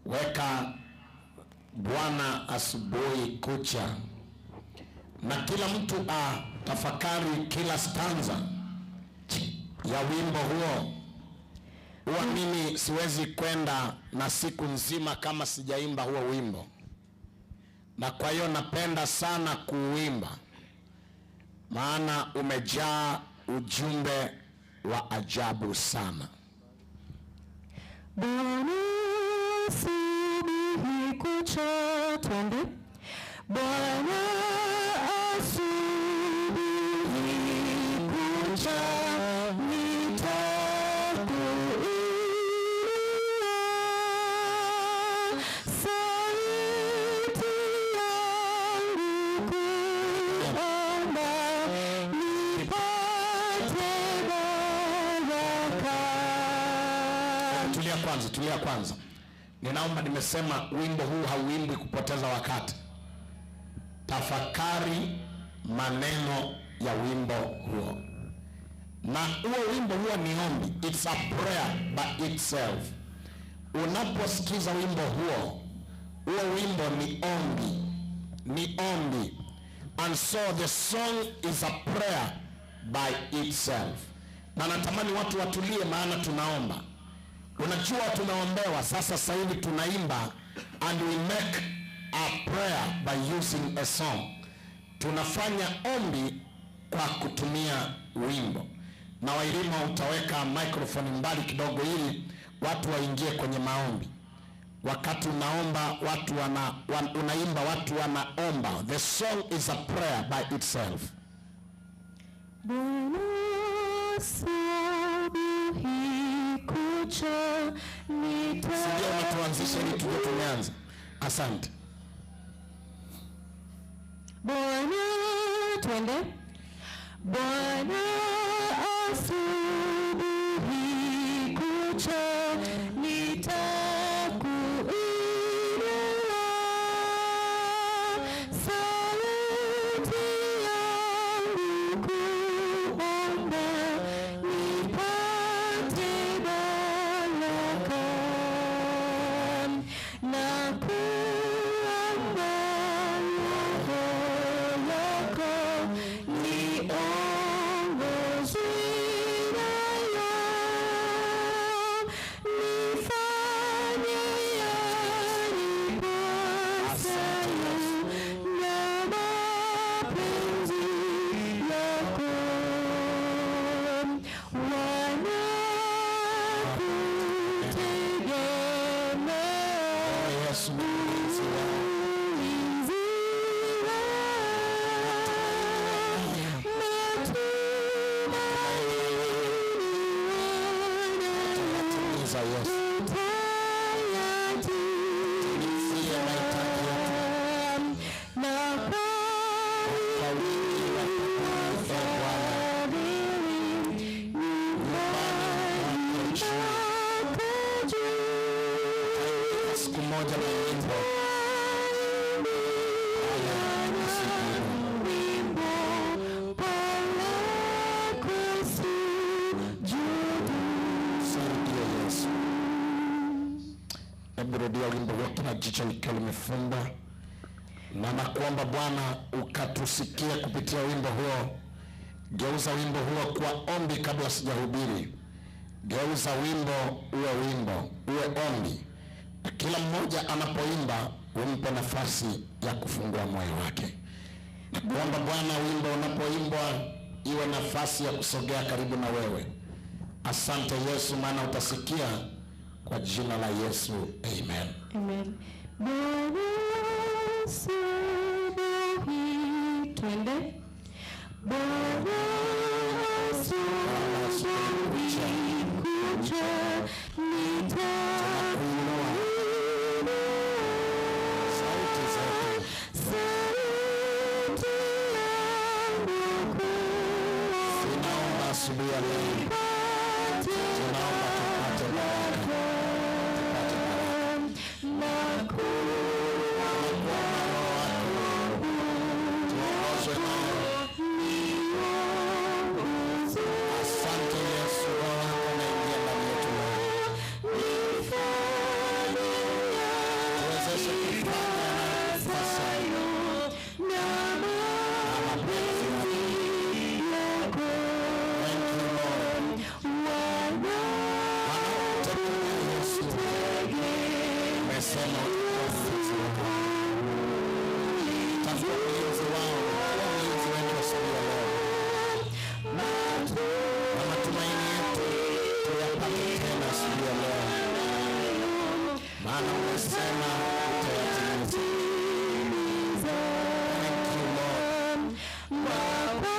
Weka Bwana asubuhi kucha, na kila mtu atafakari kila stanza ya wimbo huo. Huwa mimi siwezi kwenda na siku nzima kama sijaimba huo wimbo, na kwa hiyo napenda sana kuuimba, maana umejaa ujumbe wa ajabu sana. Bwana asubuhi kucha, twende. Bwana asubuhi kucha, nitakuinua. Sauti yangu kuomba, nipate baraka. Tulia kwanza, tulia kwanza. Ninaomba, nimesema wimbo huu hauimbwi kupoteza wakati. Tafakari maneno ya wimbo huo, na huo wimbo huo ni ombi, it's a prayer by itself. Unaposikiza wimbo huo, huo wimbo ni ombi, ni ombi, and so the song is a prayer by itself. Na natamani watu watulie, maana tunaomba. Unajua tumeombewa, sasa hivi tunaimba and we make a prayer by using a song. Tunafanya ombi kwa kutumia wimbo. Na Wailima, utaweka microphone mbali kidogo ili watu waingie kwenye maombi. Wakati unaomba watu unaimba watu wanaomba. The song is a prayer by itself. Bwana asubuhi kucha Sio unatuanzisha ili tuje tumeanza. Asante. Bwana, twende. Bwana asubuhi kucha nitakuinua, sauti yangu kuomba nipate baraka na kuomba roho yako niongozwe nayo, nifanye yanipasayo na mapenzi yako, wanakutegemea Yesu ni mlinzi wao. ulinzi wao, matumaini Timiza Yesu. Timizie mahitaji yetu. na Kwa wingi wa fadhili, e Bwana. Nyumbani mwako juu. Siku moja na wimbo haya usijibu. Saidia Yesu. Hebu rudia wimbo huo, kila jicho likiwa limefumba, na nakuomba Bwana ukatusikie kupitia wimbo huo. Geuza wimbo huo kuwa ombi kabla sijahubiri. Geuza wimbo uwe wimbo, uwe ombi, na kila mmoja anapoimba umpe nafasi ya kufungua moyo wake. Nakuomba Bwana, wimbo unapoimbwa iwe nafasi ya kusogea karibu na wewe. Asante Yesu, maana utasikia. Kwa jina la Yesu, amen. Amen. Bwana asubuhi, twende. Bwana asubuhi kucha Tunakuinua sauti zetu, sauti yangu tunaomba asubuhi ya leo, tunaomba tupate baraka, tupate baraka. Na Tunakuomba Roho wako tuongozwe nawe. Umesema utakuwa mlinzi wao. Utakuwa mlinzi wao, kuwa mlinzi wetu asubuhi ya leo, na matumaini yetu tuyapate tena asubuhi ya leo, maana umesema utayatimiza. Thank you, Lord. Na kwa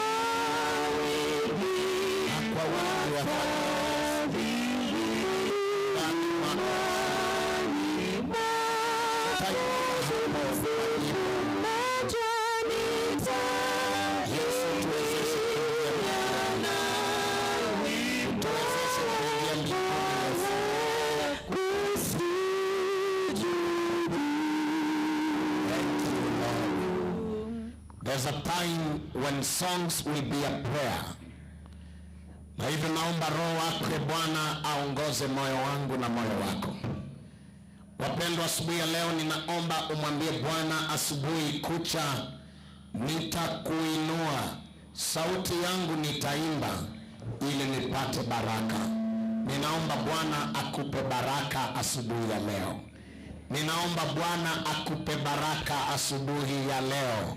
wingi wa fadhili ndani mwako utaingia hapo kwa nyimbo. Yesu, tuwezeshe kuingia mbinguni. Tuwezeshe kuingia mbinguni, Yesu. Thank you, Lord. There's a time when songs will be a prayer. Na hivyo naomba Roho wake Bwana aongoze moyo wangu na moyo wako. Wapendwa, asubuhi ya leo ninaomba umwambie Bwana, asubuhi kucha nitakuinua, sauti yangu nitaimba ili nipate baraka. Ninaomba Bwana akupe baraka asubuhi ya leo. Ninaomba Bwana akupe baraka asubuhi ya leo.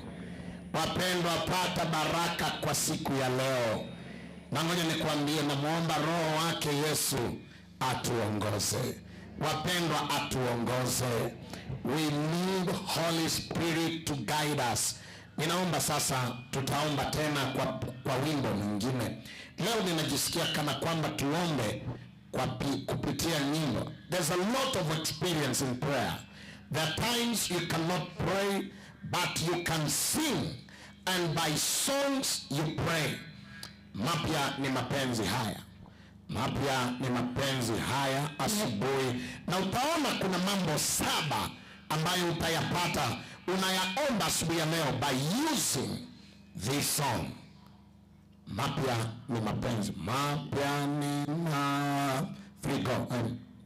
Wapendwa, pata baraka kwa siku ya leo. Na ngoja nikwambie, namwomba Roho wake Yesu atuongoze. Wapendwa, atuongoze. We need Holy Spirit to guide us. Ninaomba sasa, tutaomba tena kwa wimbo mwingine. Leo ninajisikia kana kwamba tuombe kupitia nyimbo. There's a lot of experience in prayer. There are times you cannot pray, but you can sing, and by songs you pray. Mapya ni mapenzi haya, mapya ni mapenzi haya asubuhi, na utaona kuna mambo saba ambayo utayapata unayaomba asubuhi ya leo by using this song. Mapya ni mapenzi, mapya ni ma free go.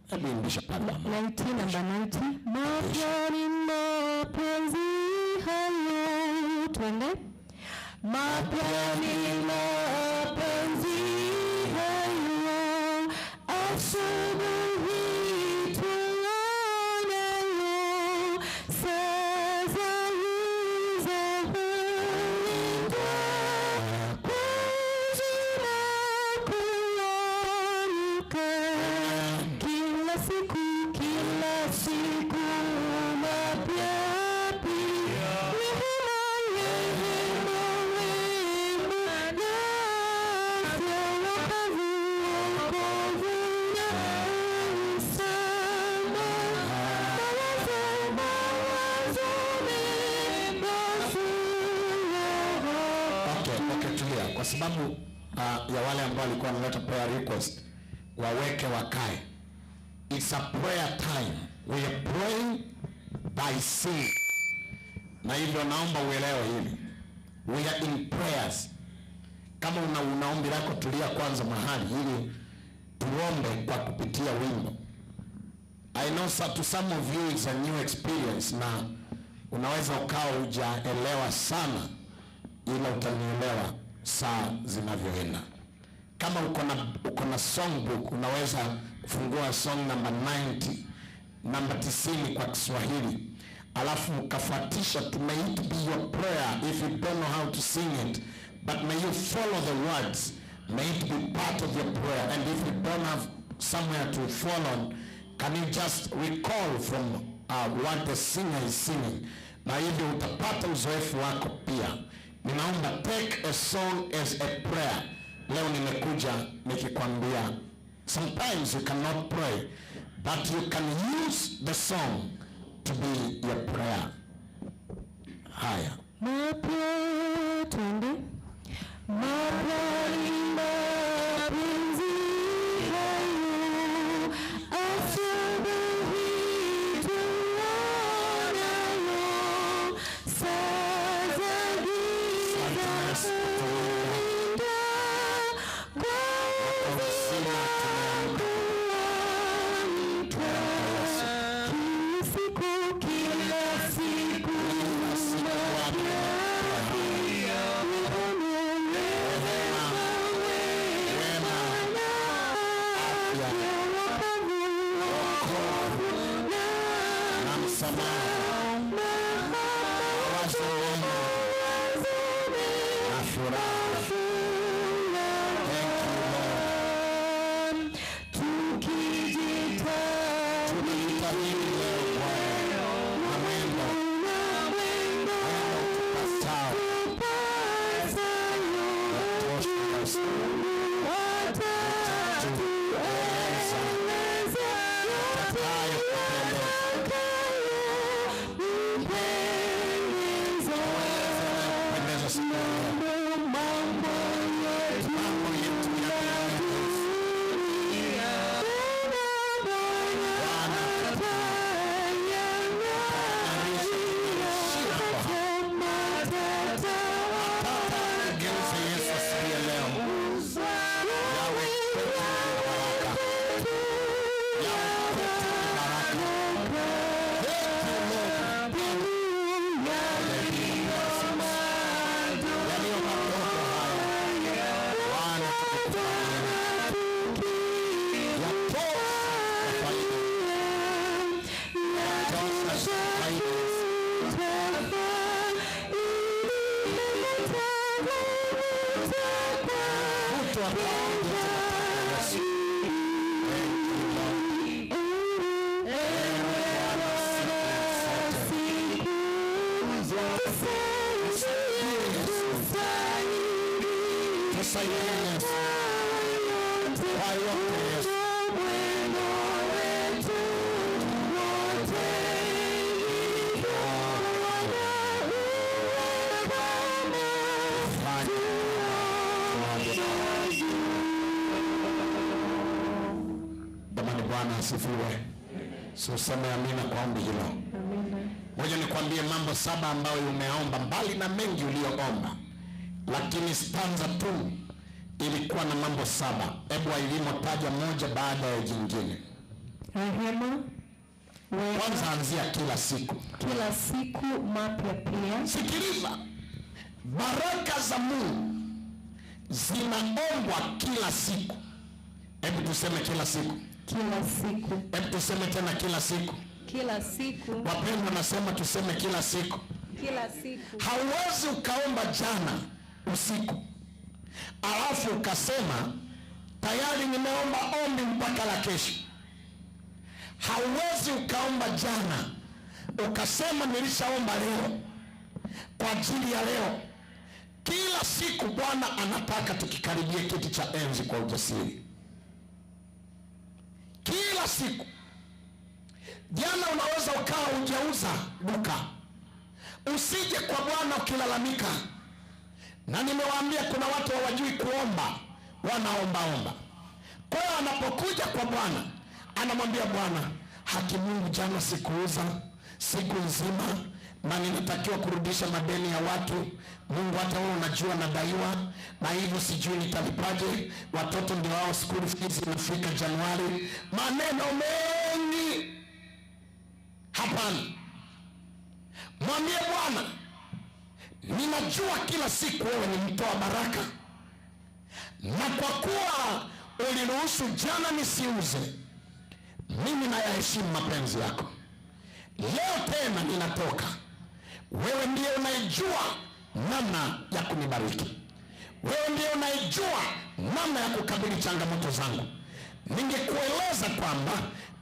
Hebu imbisha pale, mama. 90, namba 90. Mapya ni mapenzi hayo. Twende. Mapya ni mapenzi hayo. Asubuhi tuonayo. Sasa hizo huitwa kwa uzima kuamka. Kila siku mapya pia. Rehema, rehema, wema na afya, wokovu, wokovu na msamaha. Mawazo, mawazo mema, furaha. Okay, tulia, kwa sababu ya wale ambao walikuwa wanaleta prayer request waweke wakae. It's a prayer time. We are praying by singing. Na hivyo naomba uelewe hili. We are in prayers. Kama una ombi lako, tulia kwanza mahali ili tuombe kwa kupitia wimbo. I know to some of you it's a new experience na unaweza ukawa hujaelewa sana, ila utanielewa saa zinavyoenda. Kama uko na songbook, unaweza kufungua song number 90, namba 90 kwa Kiswahili, alafu ukafuatisha to may it be your prayer if you don't know how to sing it, but may you follow the words, may it be part of your prayer. And if you don't have somewhere to follow, can you just recall from what the singer is singing? Na hivyo utapata uzoefu wako pia. Ninaomba take a song as a prayer. Leo nimekuja nikikwambia sometimes you cannot pray, but you can use the song to be your prayer. Haya. Mapya, twende. Mapya ni mapenzi hayo, asubuhi tuonayo, saa za giza huenda kwa Uzima tumeamka. kuamka. Kila siku, kila siku Kila siku mapya. Msamaha, mawazo mema na furaha. Thank you, Lord. Tunajitahidi leo Bwana na mwendo mwendo tupasao, yatosha Yesu. Tueleza yatakayokupendeza. Pendeza siku ya leo. Mambo yetu ya dunia, Bwana, tutayarisha kwa Geuze Yesu siku ya leo. Yawe kwetu ni baraka. Yawe kwetu ni baraka. Thank you, Lord. Yaliyo madogo haya. Bwana, tukikufanyia. Yatosha kwa faida. Yatosha kwa faida. Mtu akawa Yesu. Thank you, Lord. Ewe Bwana, siku zote. Tusaidie Yesu. Tusaidie Yesu. Kwa yote Yesu. Fanya. Tuombe. Jamani, Bwana asifiwe. Si useme amina kwa ombi hilo. Ngoja nikwambie mambo 7 ambayo umeomba, mbali na mengi uliyoomba, lakini stanza tu ilikuwa na mambo 7. Hebu Wailimo, taja moja baada ya jingine. Rehema, wema, Kwanza anzia kila siku. Kila siku mapya pia. Sikiliza, baraka za Mungu zinaombwa kila siku. Hebu tuseme kila siku. Kila siku. Hebu tuseme tena kila siku. Kila siku. Wapendwa, nasema tuseme kila siku. Kila siku. Hauwezi ukaomba jana usiku alafu ukasema tayari nimeomba ombi mpaka la kesho. Hauwezi ukaomba jana ukasema nilishaomba leo kwa ajili ya leo. Kila siku Bwana anataka tukikaribie kiti cha enzi kwa ujasiri. Kila siku. Jana unaweza ukawa hujauza duka, usije kwa Bwana ukilalamika. Na nimewaambia kuna watu hawajui kuomba, wanaombaomba. Kwa hiyo anapokuja kwa Bwana anamwambia Bwana, haki Mungu, jana sikuuza siku nzima na ninatakiwa kurudisha madeni ya watu. Mungu, hata wewe unajua nadaiwa, na hivyo sijui nitalipaje. Watoto ndio wao, school fees inafika Januari. Maneno mengi. Hapana, mwambie Bwana, ninajua kila siku wewe ni mtoa baraka, na kwa kuwa uliruhusu jana nisiuze, mimi nayaheshimu mapenzi yako. Leo tena ninatoka, wewe ndiye unayejua namna ya kunibariki, wewe ndiye unayejua namna ya kukabili changamoto zangu. Ningekueleza kwamba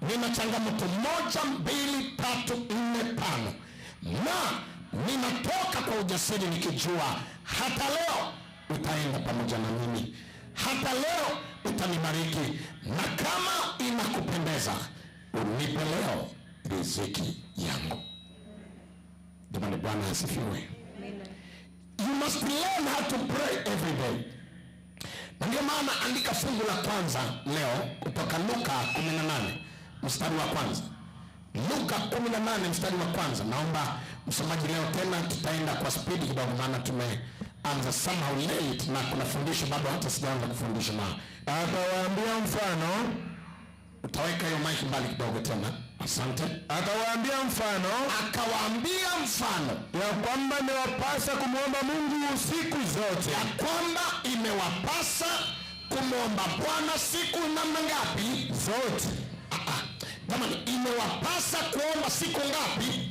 nina changamoto 1, 2, 3, 4, 5, na ninatoka kwa ujasiri nikijua hata leo utaenda pamoja na mimi, hata leo utanibariki, na kama inakupendeza unipe leo riziki yangu. Jamani, Bwana asifiwe. You must learn how to pray every day. Na ndio maana andika fungu la kwanza leo kutoka Luka 18 mstari wa kwanza. Luka 18 mstari wa kwanza. Naomba msomaji leo tena tutaenda kwa spidi kidogo, maana tumeanza somehow late na kuna fundisho bado hata sijaanza kufundisha. Na Akawaambia mfano, utaweka hiyo mic mbali kidogo tena. Asante. Akawaambia mfano Akawaambia mfano ya kwamba imewapasa kumwomba Mungu siku zote, ya kwamba imewapasa kumwomba Bwana siku namna ngapi? Zote. Ah, ah. Jamani, imewapasa kuomba siku ngapi?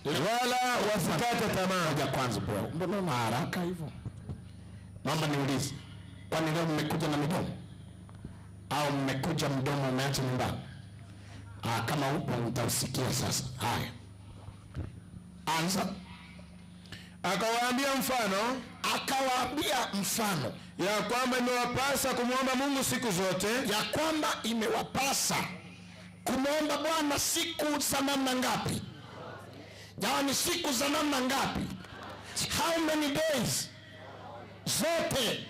wala wasikate tamaa. Ngoja kwanza bro, mbona una haraka hivyo? Naomba niulize, kwani leo mmekuja na midomo au mmekuja mdomo umeacha nyumbani? Ah, kama upo nitausikia sasa. Haya, anza. Akawaambia mfano, Akawaambia mfano ya kwamba imewapasa kumwomba Mungu siku zote, ya kwamba imewapasa kumwomba Bwana siku za namna ngapi? Jamani, siku za namna ngapi? How many days? Zote.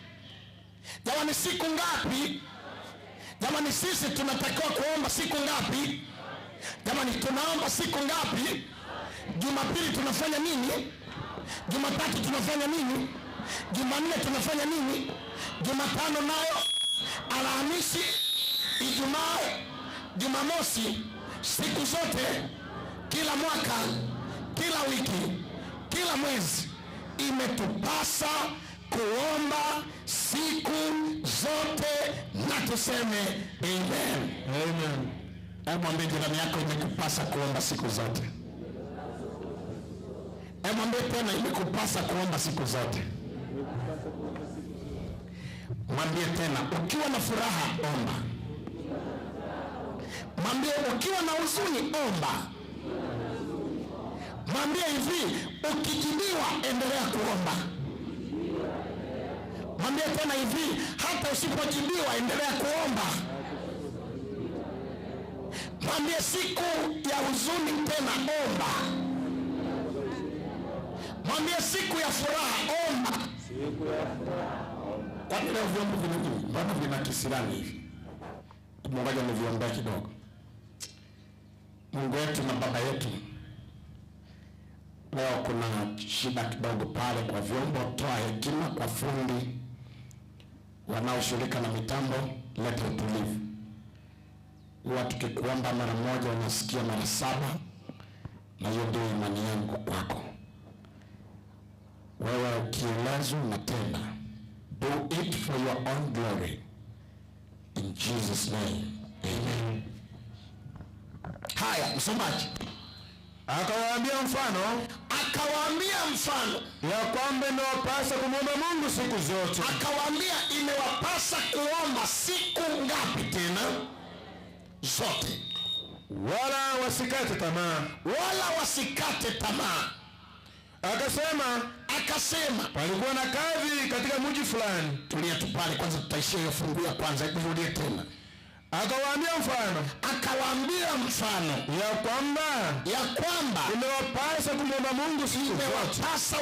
Jamani, siku ngapi? Jamani, sisi tunatakiwa kuomba siku ngapi? Jamani, tunaomba siku ngapi? Jumapili tunafanya nini? Jumatatu tunafanya nini? Jumanne tunafanya nini? Jumatano nayo, Alhamisi, Ijumaa, Jumamosi, siku zote, kila mwaka, kila wiki, kila mwezi, imetupasa kuomba siku zote, na tuseme amen. Amen. Hebu mwambie jirani yako, imekupasa kuomba siku zote. Hebu mwambie tena, imekupasa kuomba siku zote. Mwambie tena, ukiwa na furaha omba. Mwambie ukiwa na huzuni omba. Mwambie hivi, ukijibiwa endelea kuomba. Mwambie tena hivi, hata usipojibiwa endelea kuomba. Mwambie siku ya huzuni tena omba. Mwambie siku ya furaha omba. Kwani leo vyombo vina mbona vina kisirani hivi? Ngoja niviombee kidogo. Mungu wetu na Baba yetu, leo kuna shida kidogo pale kwa vyombo. Toa hekima kwa fundi wanaoshughulika na mitambo, leta utulivu. Huwa tukikuomba mara moja unasikia mara saba, na hiyo ndio imani yangu kwako. Wewe ukielezwa unatenda. Do it for your own glory. In Jesus name, amen. Haya, msomaji. Akawaambia mfano, Akawaambia mfano, ya kwamba imewapasa kumwomba Mungu siku zote, akawaambia imewapasa kuomba siku ngapi tena? Zote, wala wasikate tamaa. wala wasikate tamaa. Akasema, Akasema, palikuwa na kadhi katika mji fulani. tulia tu pale kwanza, tutaishia hiyo fungu ya kwanza. Hebu rudie tena. Akawaambia mfano, Akawaambia mfano ya kwamba ya kwamba imewapasa kumwomba Mungu siku zote, imewapasa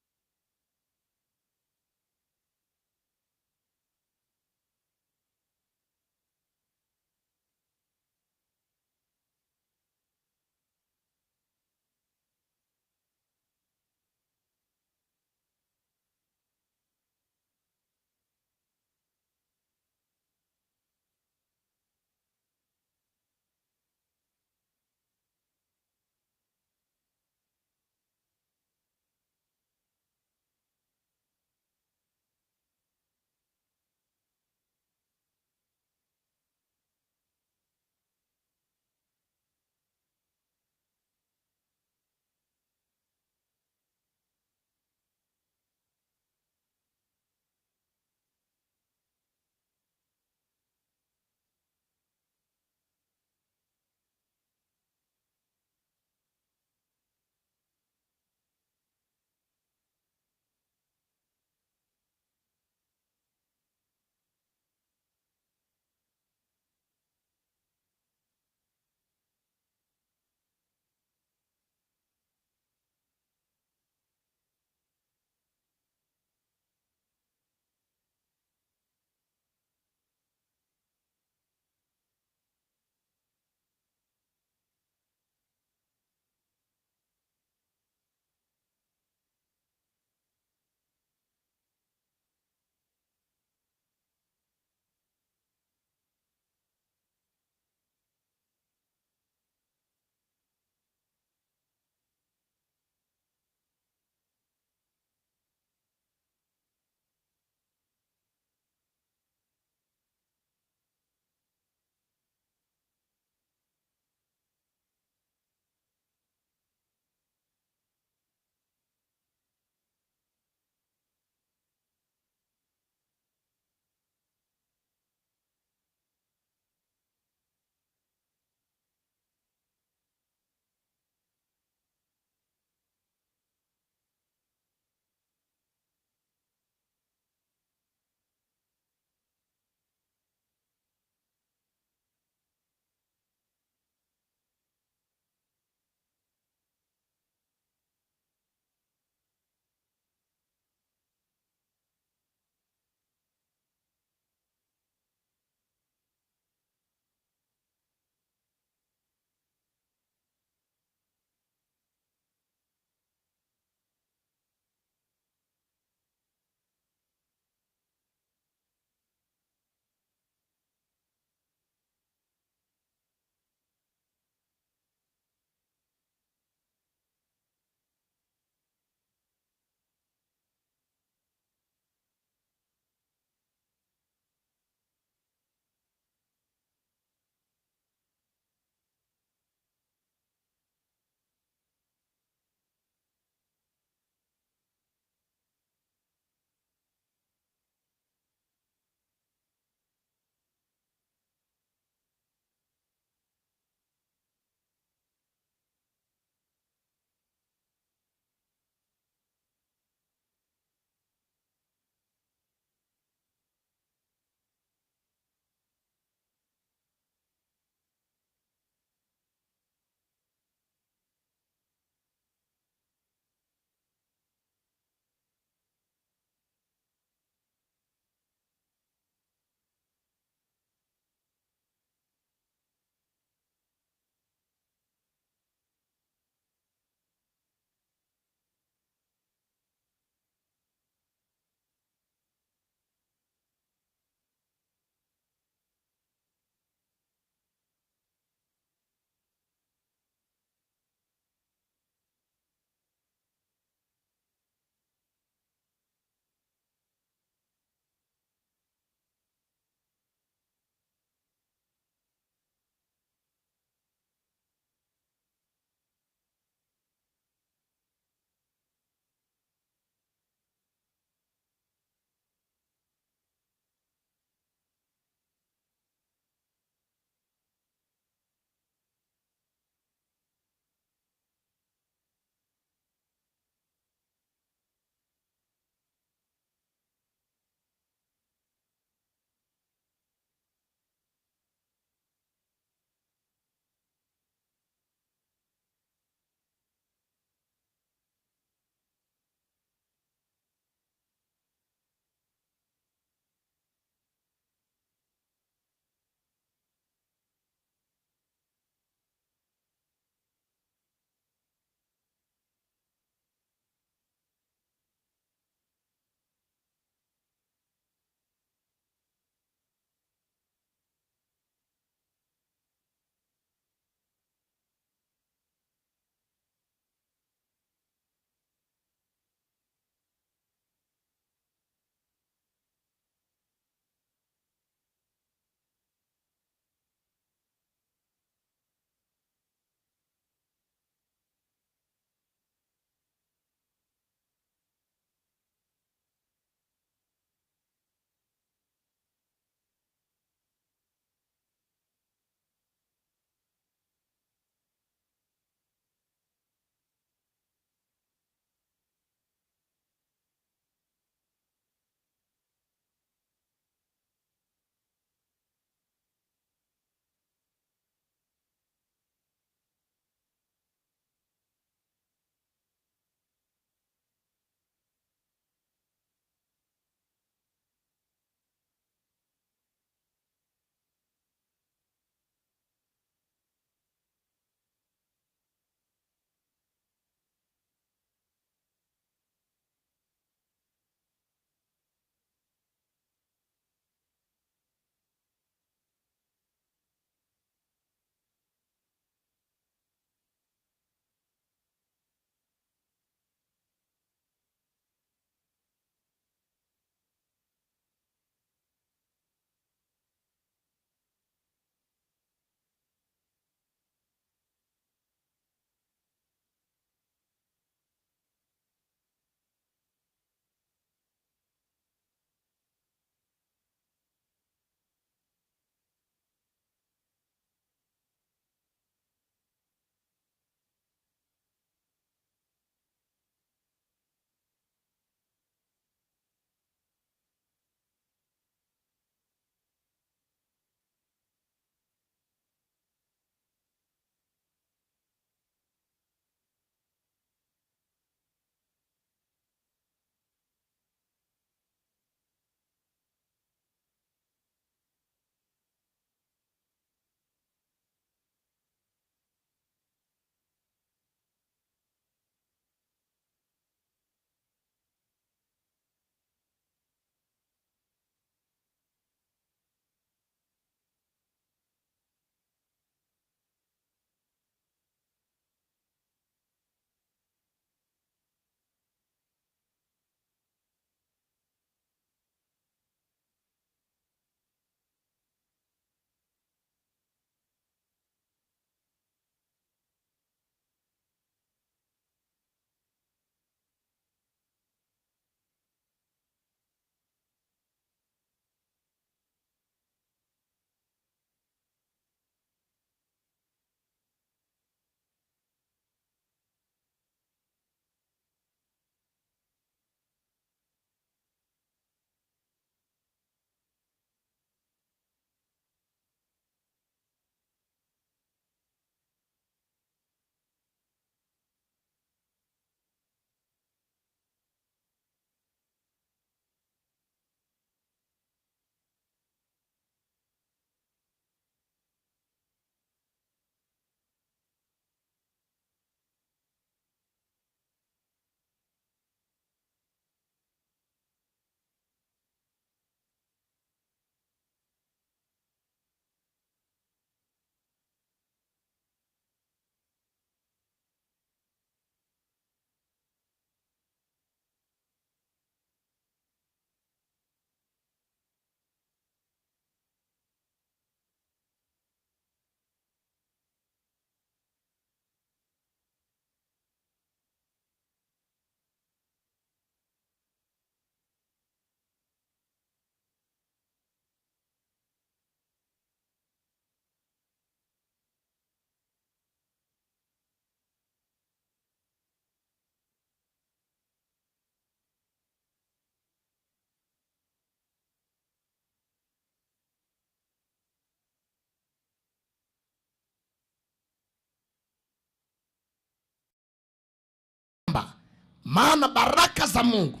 Maana baraka za Mungu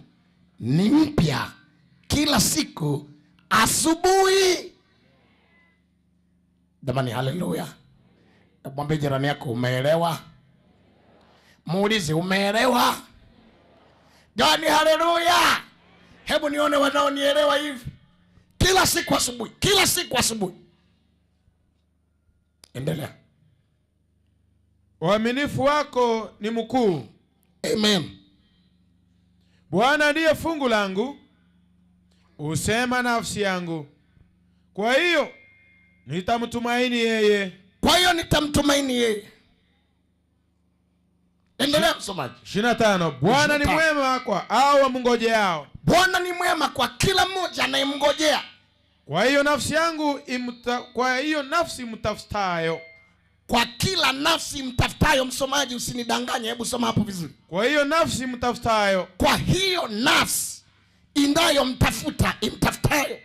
ni mpya kila siku asubuhi. Jamani, haleluya! Mwambie jirani yako, umeelewa? Muulize, umeelewa? Jamani, haleluya! Hebu nione wanaonielewa hivi. Kila siku asubuhi, kila siku asubuhi. Endelea. Uaminifu wako ni mkuu. Amen. Bwana ndiye fungu langu, husema nafsi yangu. Kwa hiyo nitamtumaini yeye. Kwa hiyo nitamtumaini yeye. Endelea, msomaji. 25. Bwana ni 25. mwema kwa hao wamngojeao. Bwana ni mwema kwa kila mmoja anayemngojea. Kwa hiyo nafsi mtafutayo. Kwa kila nafsi mtafutayo. Msomaji, usinidanganye, hebu soma hapo vizuri. Kwa hiyo nafsi mtafutayo. Kwa hiyo nafsi inayomtafuta, imtafutayo.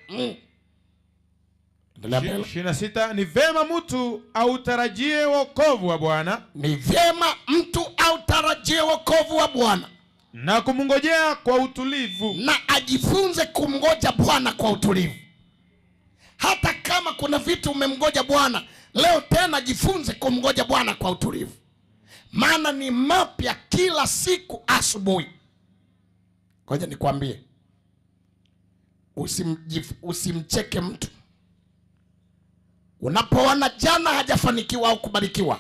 Endelea mbele. 26. Ni vema mtu autarajie wokovu wa Bwana Ni vyema mtu autarajie wokovu wa Bwana na kumngojea kwa utulivu. Na ajifunze kumngoja Bwana kwa utulivu. Hata kama kuna vitu umemngoja Bwana leo, tena jifunze kumngoja Bwana kwa utulivu, maana ni mapya kila siku asubuhi. Ngoja nikwambie, usimcheke mtu unapoona jana hajafanikiwa au kubarikiwa,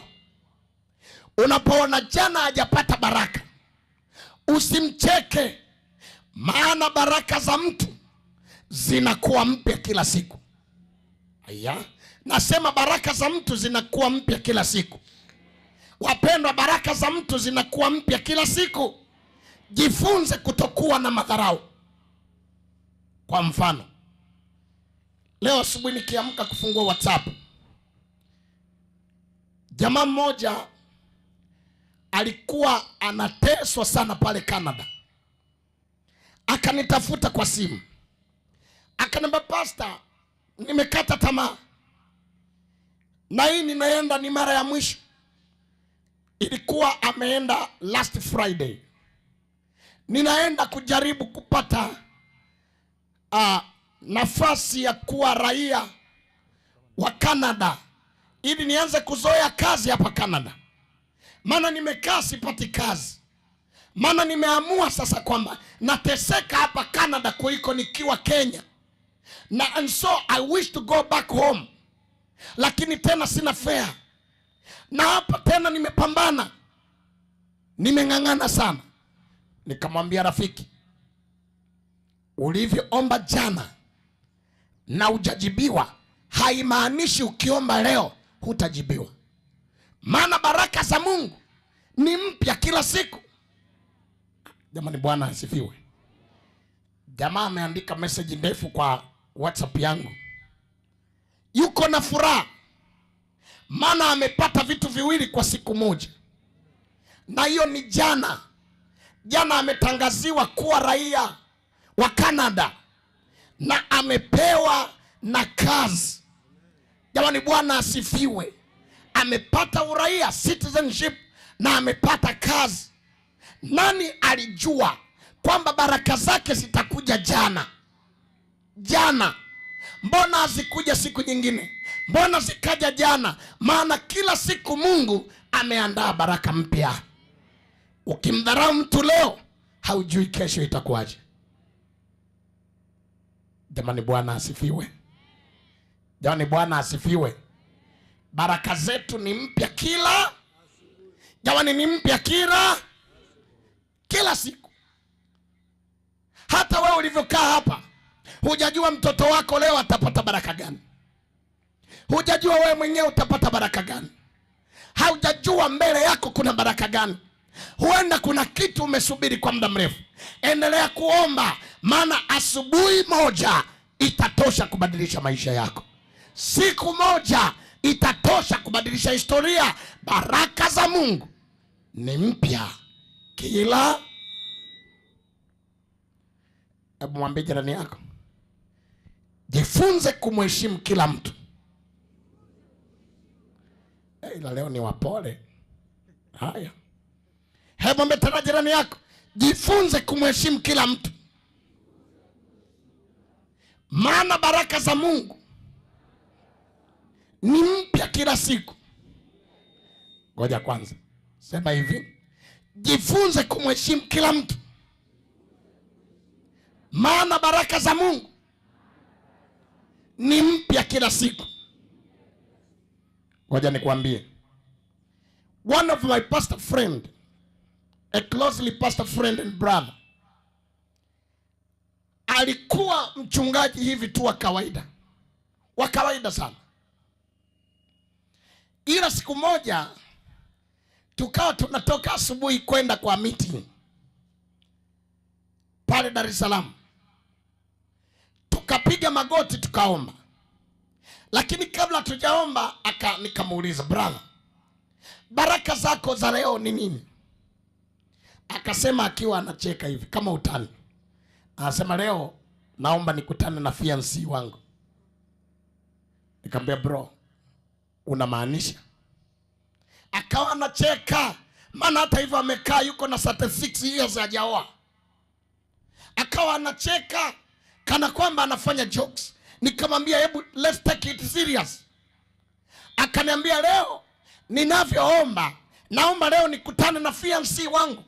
unapoona jana hajapata baraka, usimcheke, maana baraka za mtu zinakuwa mpya kila siku. Aya, nasema baraka za mtu zinakuwa mpya kila siku. Wapendwa, baraka za mtu zinakuwa mpya kila siku. Jifunze kutokuwa na madharau. Kwa mfano, leo asubuhi nikiamka kufungua WhatsApp, jamaa mmoja alikuwa anateswa sana pale Canada, akanitafuta kwa simu, akaniambia, "Pastor, nimekata tamaa na hii ninaenda ni mara ya mwisho." Ilikuwa ameenda last Friday. "Ninaenda kujaribu kupata nafasi ya kuwa raia wa Canada ili nianze kuzoea kazi hapa Canada, maana nimekaa sipati kazi, maana nimeamua sasa kwamba nateseka hapa Canada kuliko nikiwa Kenya, na and so I wish to go back home, lakini tena sina fare, na hapa tena nimepambana, nimeng'ang'ana sana." Nikamwambia, "Rafiki, ulivyoomba jana na hujajibiwa haimaanishi ukiomba leo hutajibiwa, maana baraka za Mungu ni mpya kila siku." Jamani, Bwana asifiwe. Jamaa ameandika message ndefu kwa WhatsApp yangu, yuko na furaha maana amepata vitu viwili kwa siku moja, na hiyo ni jana. Jana ametangaziwa kuwa raia wa Canada na amepewa na kazi. Jamani, Bwana asifiwe. Amepata uraia, citizenship, na amepata kazi. Nani alijua kwamba baraka zake zitakuja jana? Jana mbona hazikuja siku nyingine? Mbona zikaja jana? Maana kila siku Mungu ameandaa baraka mpya. Ukimdharau mtu leo, haujui kesho itakuwaje. Jamani, Bwana asifiwe. Jamani, Bwana asifiwe. Baraka zetu ni mpya kila, jamani, ni mpya kila siku. Hata wewe ulivyokaa hapa, hujajua mtoto wako leo atapata baraka gani, hujajua wewe mwenyewe utapata baraka gani, haujajua mbele yako kuna baraka gani. Huenda kuna kitu umesubiri kwa muda mrefu. Endelea kuomba, maana asubuhi moja itatosha kubadilisha maisha yako. Siku moja itatosha kubadilisha historia. Baraka za Mungu ni mpya kila. Hebu mwambie jirani yako, jifunze kumheshimu kila mtu. Ila leo ni wapole. Haya, hebu mwambie tena jirani yako, Jifunze kumheshimu kila mtu, maana baraka za Mungu ni mpya kila siku. Ngoja kwanza, sema hivi: jifunze kumheshimu kila mtu, maana baraka za Mungu ni mpya kila siku. Ngoja nikwambie, one of my pastor friend, a closely pastor friend and brother, alikuwa mchungaji hivi tu wa kawaida, wa kawaida sana, ila siku moja tukawa tunatoka asubuhi kwenda kwa meeting pale Dar es Salaam, tukapiga magoti tukaomba, lakini kabla tujaomba aka nikamuuliza, "Brother, baraka zako za leo ni nini?" Akasema akiwa anacheka hivi kama utani, anasema, "Leo naomba nikutane na fiancé wangu." Nikamwambia, "Bro, unamaanisha?" Akawa anacheka, maana hata hivyo amekaa yuko na 36 years hajaoa. Akawa anacheka kana kwamba anafanya jokes. Nikamwambia, "Hebu let's take it serious." Akaniambia, "Leo ninavyoomba, naomba leo nikutane na fiancé wangu."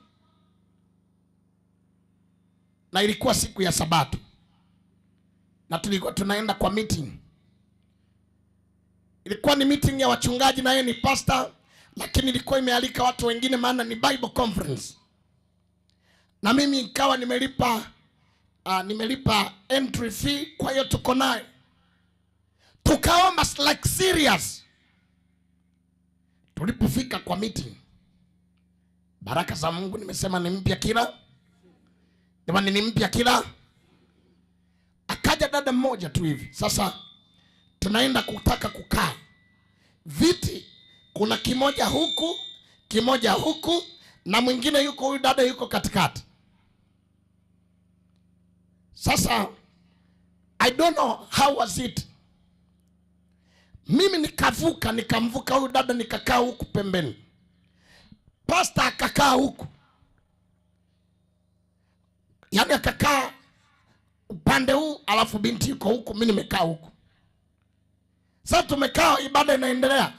Na ilikuwa siku ya Sabato na tulikuwa tunaenda kwa meeting. Ilikuwa ni meeting ya wachungaji na yeye ni pastor, lakini ilikuwa imealika watu wengine, maana ni Bible conference, na mimi nikawa nimelipa entry fee, kwa hiyo tuko naye tukaomba like serious. Tulipofika kwa meeting, baraka za Mungu nimesema ni mpya kila, jamani, ni mpya kila. Akaja dada mmoja tu hivi, sasa tunaenda kutaka kukaa viti, kuna kimoja huku, kimoja huku, na mwingine yuko, huyu dada yuko katikati. Sasa I don't know how was it, mimi nikavuka, nikamvuka huyu dada, nikakaa huku pembeni, pasta akakaa huku, yaani akakaa upande huu, alafu binti yuko huku, mi nimekaa huku. Sasa tumekaa, ibada inaendelea,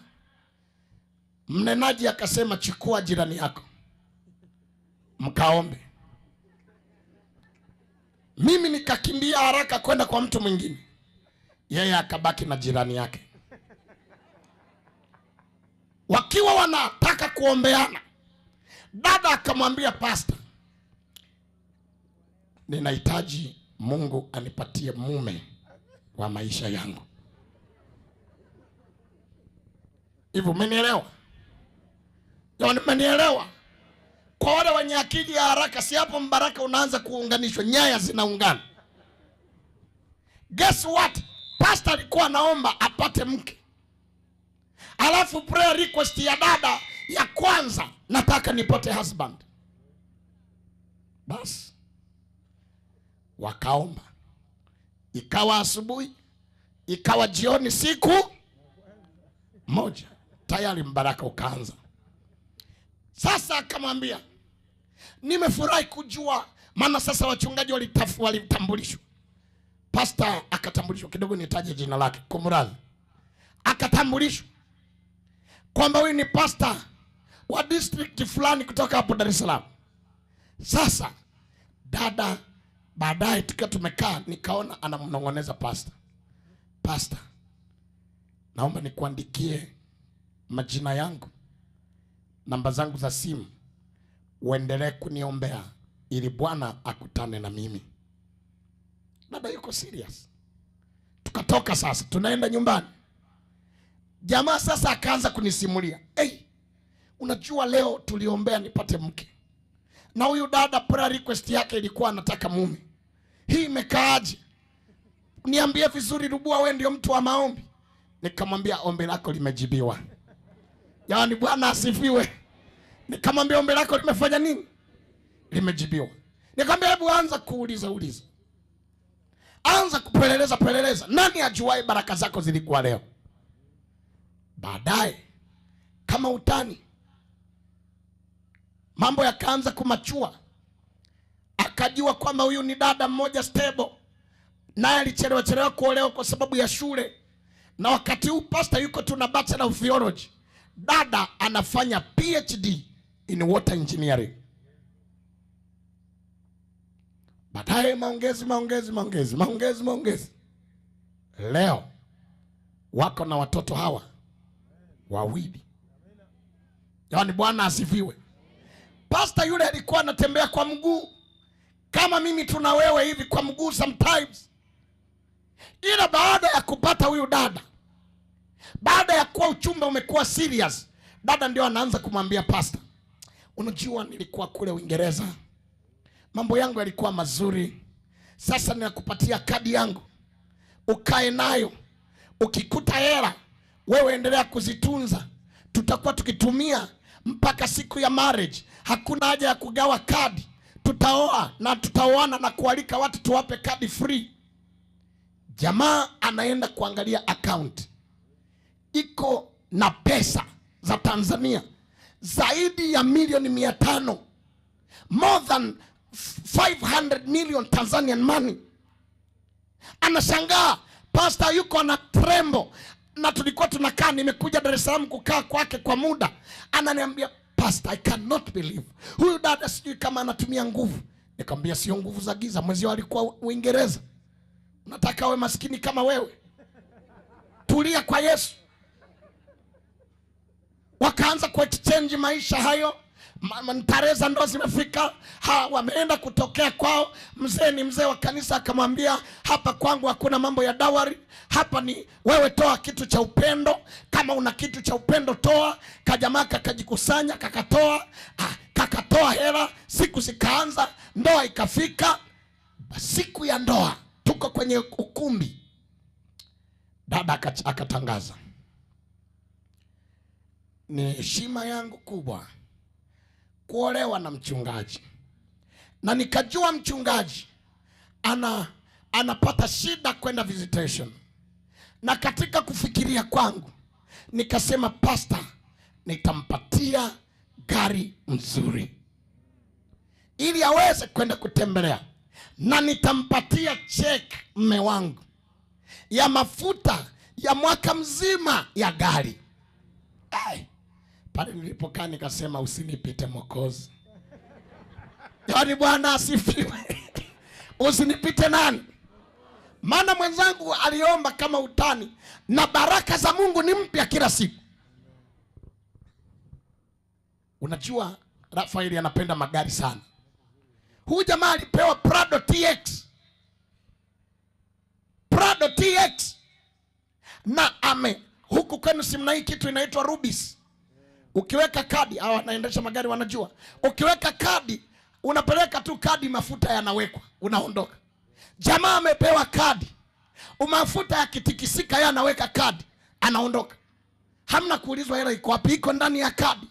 mnenaji akasema, "Chukua jirani yako mkaombe." Mimi nikakimbia haraka kwenda kwa mtu mwingine, yeye akabaki na jirani yake, wakiwa wanataka kuombeana. Dada akamwambia pasta, "Ninahitaji Mungu anipatie mume wa maisha yangu." Hivyo umenielewa? Jamani, umenielewa? Kwa wale wenye akili ya haraka, si hapo mbaraka unaanza kuunganishwa, nyaya zinaungana. Guess what? Pastor alikuwa anaomba apate mke, alafu prayer request ya dada ya kwanza, "Nataka nipate husband." Basi wakaomba, ikawa asubuhi, ikawa jioni, siku moja tayari mbaraka ukaanza. Sasa akamwambia, "Nimefurahi kujua," maana sasa wachungaji walitambulishwa. Pasta akatambulishwa kidogo, nitaje jina lake, kumradhi, akatambulishwa kwamba huyu ni pasta wa district fulani kutoka hapo Dar es Salaam. Sasa dada, baadaye tukiwa tumekaa, nikaona anamnong'oneza pasta, "Pasta, naomba nikuandikie majina yangu, namba zangu za simu, uendelee kuniombea ili Bwana akutane na mimi." Dada yuko serious. Tukatoka sasa, tunaenda nyumbani. Jamaa sasa akaanza kunisimulia, "Hey, unajua leo tuliombea nipate mke, na huyu dada prayer request yake ilikuwa anataka mume. Hii imekaaje? Niambie vizuri, Rubua, wewe ndio mtu wa maombi." Nikamwambia, "Ombi lako limejibiwa." Yaani Bwana asifiwe. Nikamwambia, "Ombi lako limefanya nini? Limejibiwa." Nikamwambia, "Hebu anza kuuliza uliza, anza kupeleleza peleleza, nani ajuae baraka zako zilikuwa leo?" Baadaye kama utani, mambo yakaanza kumachua. Akajua kwamba huyu ni dada mmoja stable, naye alichelewa chelewa kuolewa kwa sababu ya shule, na wakati huu pastor yuko tu na Bachelor of Theology, dada anafanya PhD in water engineering. Baadaye maongezi, maongezi, maongezi, maongezi, maongezi, leo wako na watoto hawa wawili. Yaani, Bwana asifiwe. Pasta yule alikuwa anatembea kwa mguu kama mimi tuna wewe hivi kwa mguu sometimes, ila baada ya kupata huyu dada, baada ya kuwa uchumba umekuwa serious, dada ndio anaanza kumwambia pasta, unajua nilikuwa kule Uingereza, mambo yangu yalikuwa mazuri. Sasa ninakupatia kadi yangu ukae nayo, ukikuta hela wewe endelea kuzitunza, tutakuwa tukitumia mpaka siku ya marriage. Hakuna haja ya kugawa kadi, tutaoa na tutaoana na kualika watu tuwape kadi free. Jamaa anaenda kuangalia account iko na pesa za Tanzania zaidi ya milioni 500, more than 500 million Tanzanian money. Anashangaa pastor yuko na tremble, na tulikuwa tunakaa, nimekuja Dar es Salaam kukaa kwake kwa muda, ananiambia, "Pastor, I cannot believe huyu dada sijui kama anatumia nguvu." Nikamwambia, "Sio nguvu za giza, mwenzio alikuwa Uingereza, unataka awe maskini kama wewe? Tulia kwa Yesu." Wakaanza kuexchange maisha hayo. Tarehe za ndoa zimefika, wameenda kutokea kwao. Mzee ni mzee wa kanisa, akamwambia, "Hapa kwangu hakuna mambo ya dowry, hapa ni wewe toa kitu cha upendo. Kama una kitu cha upendo toa." Kajamaa kakajikusanya, kakatoa, kakatoa hela. Siku zikaanza, ndoa ikafika. Siku ya ndoa tuko kwenye ukumbi, dada akatangaza, "Ni heshima yangu kubwa kuolewa na mchungaji, na nikajua mchungaji anapata shida kwenda visitation, na katika kufikiria kwangu nikasema pastor nitampatia gari mzuri ili aweze kwenda kutembelea, na nitampatia check mme wangu ya mafuta ya mwaka mzima ya gari." Ai, pale nilipokaa nikasema, "Usinipite Mwokozi." Yaani Bwana asifiwe. Usinipite nani? Maana mwenzangu aliomba kama utani, na baraka za Mungu ni mpya kila siku. Unajua Rafaeli anapenda magari sana. Huyu jamaa alipewa Prado TX, Prado TX, na ame huku kwenu si mna hii kitu inaitwa Rubis. Ukiweka kadi, hawa wanaendesha magari wanajua, ukiweka kadi unapeleka tu kadi, mafuta yanawekwa, unaondoka. Jamaa amepewa kadi, mafuta yakitikisika, yeye anaweka kadi, anaondoka. Hamna kuulizwa hela iko wapi, iko ndani ya kadi.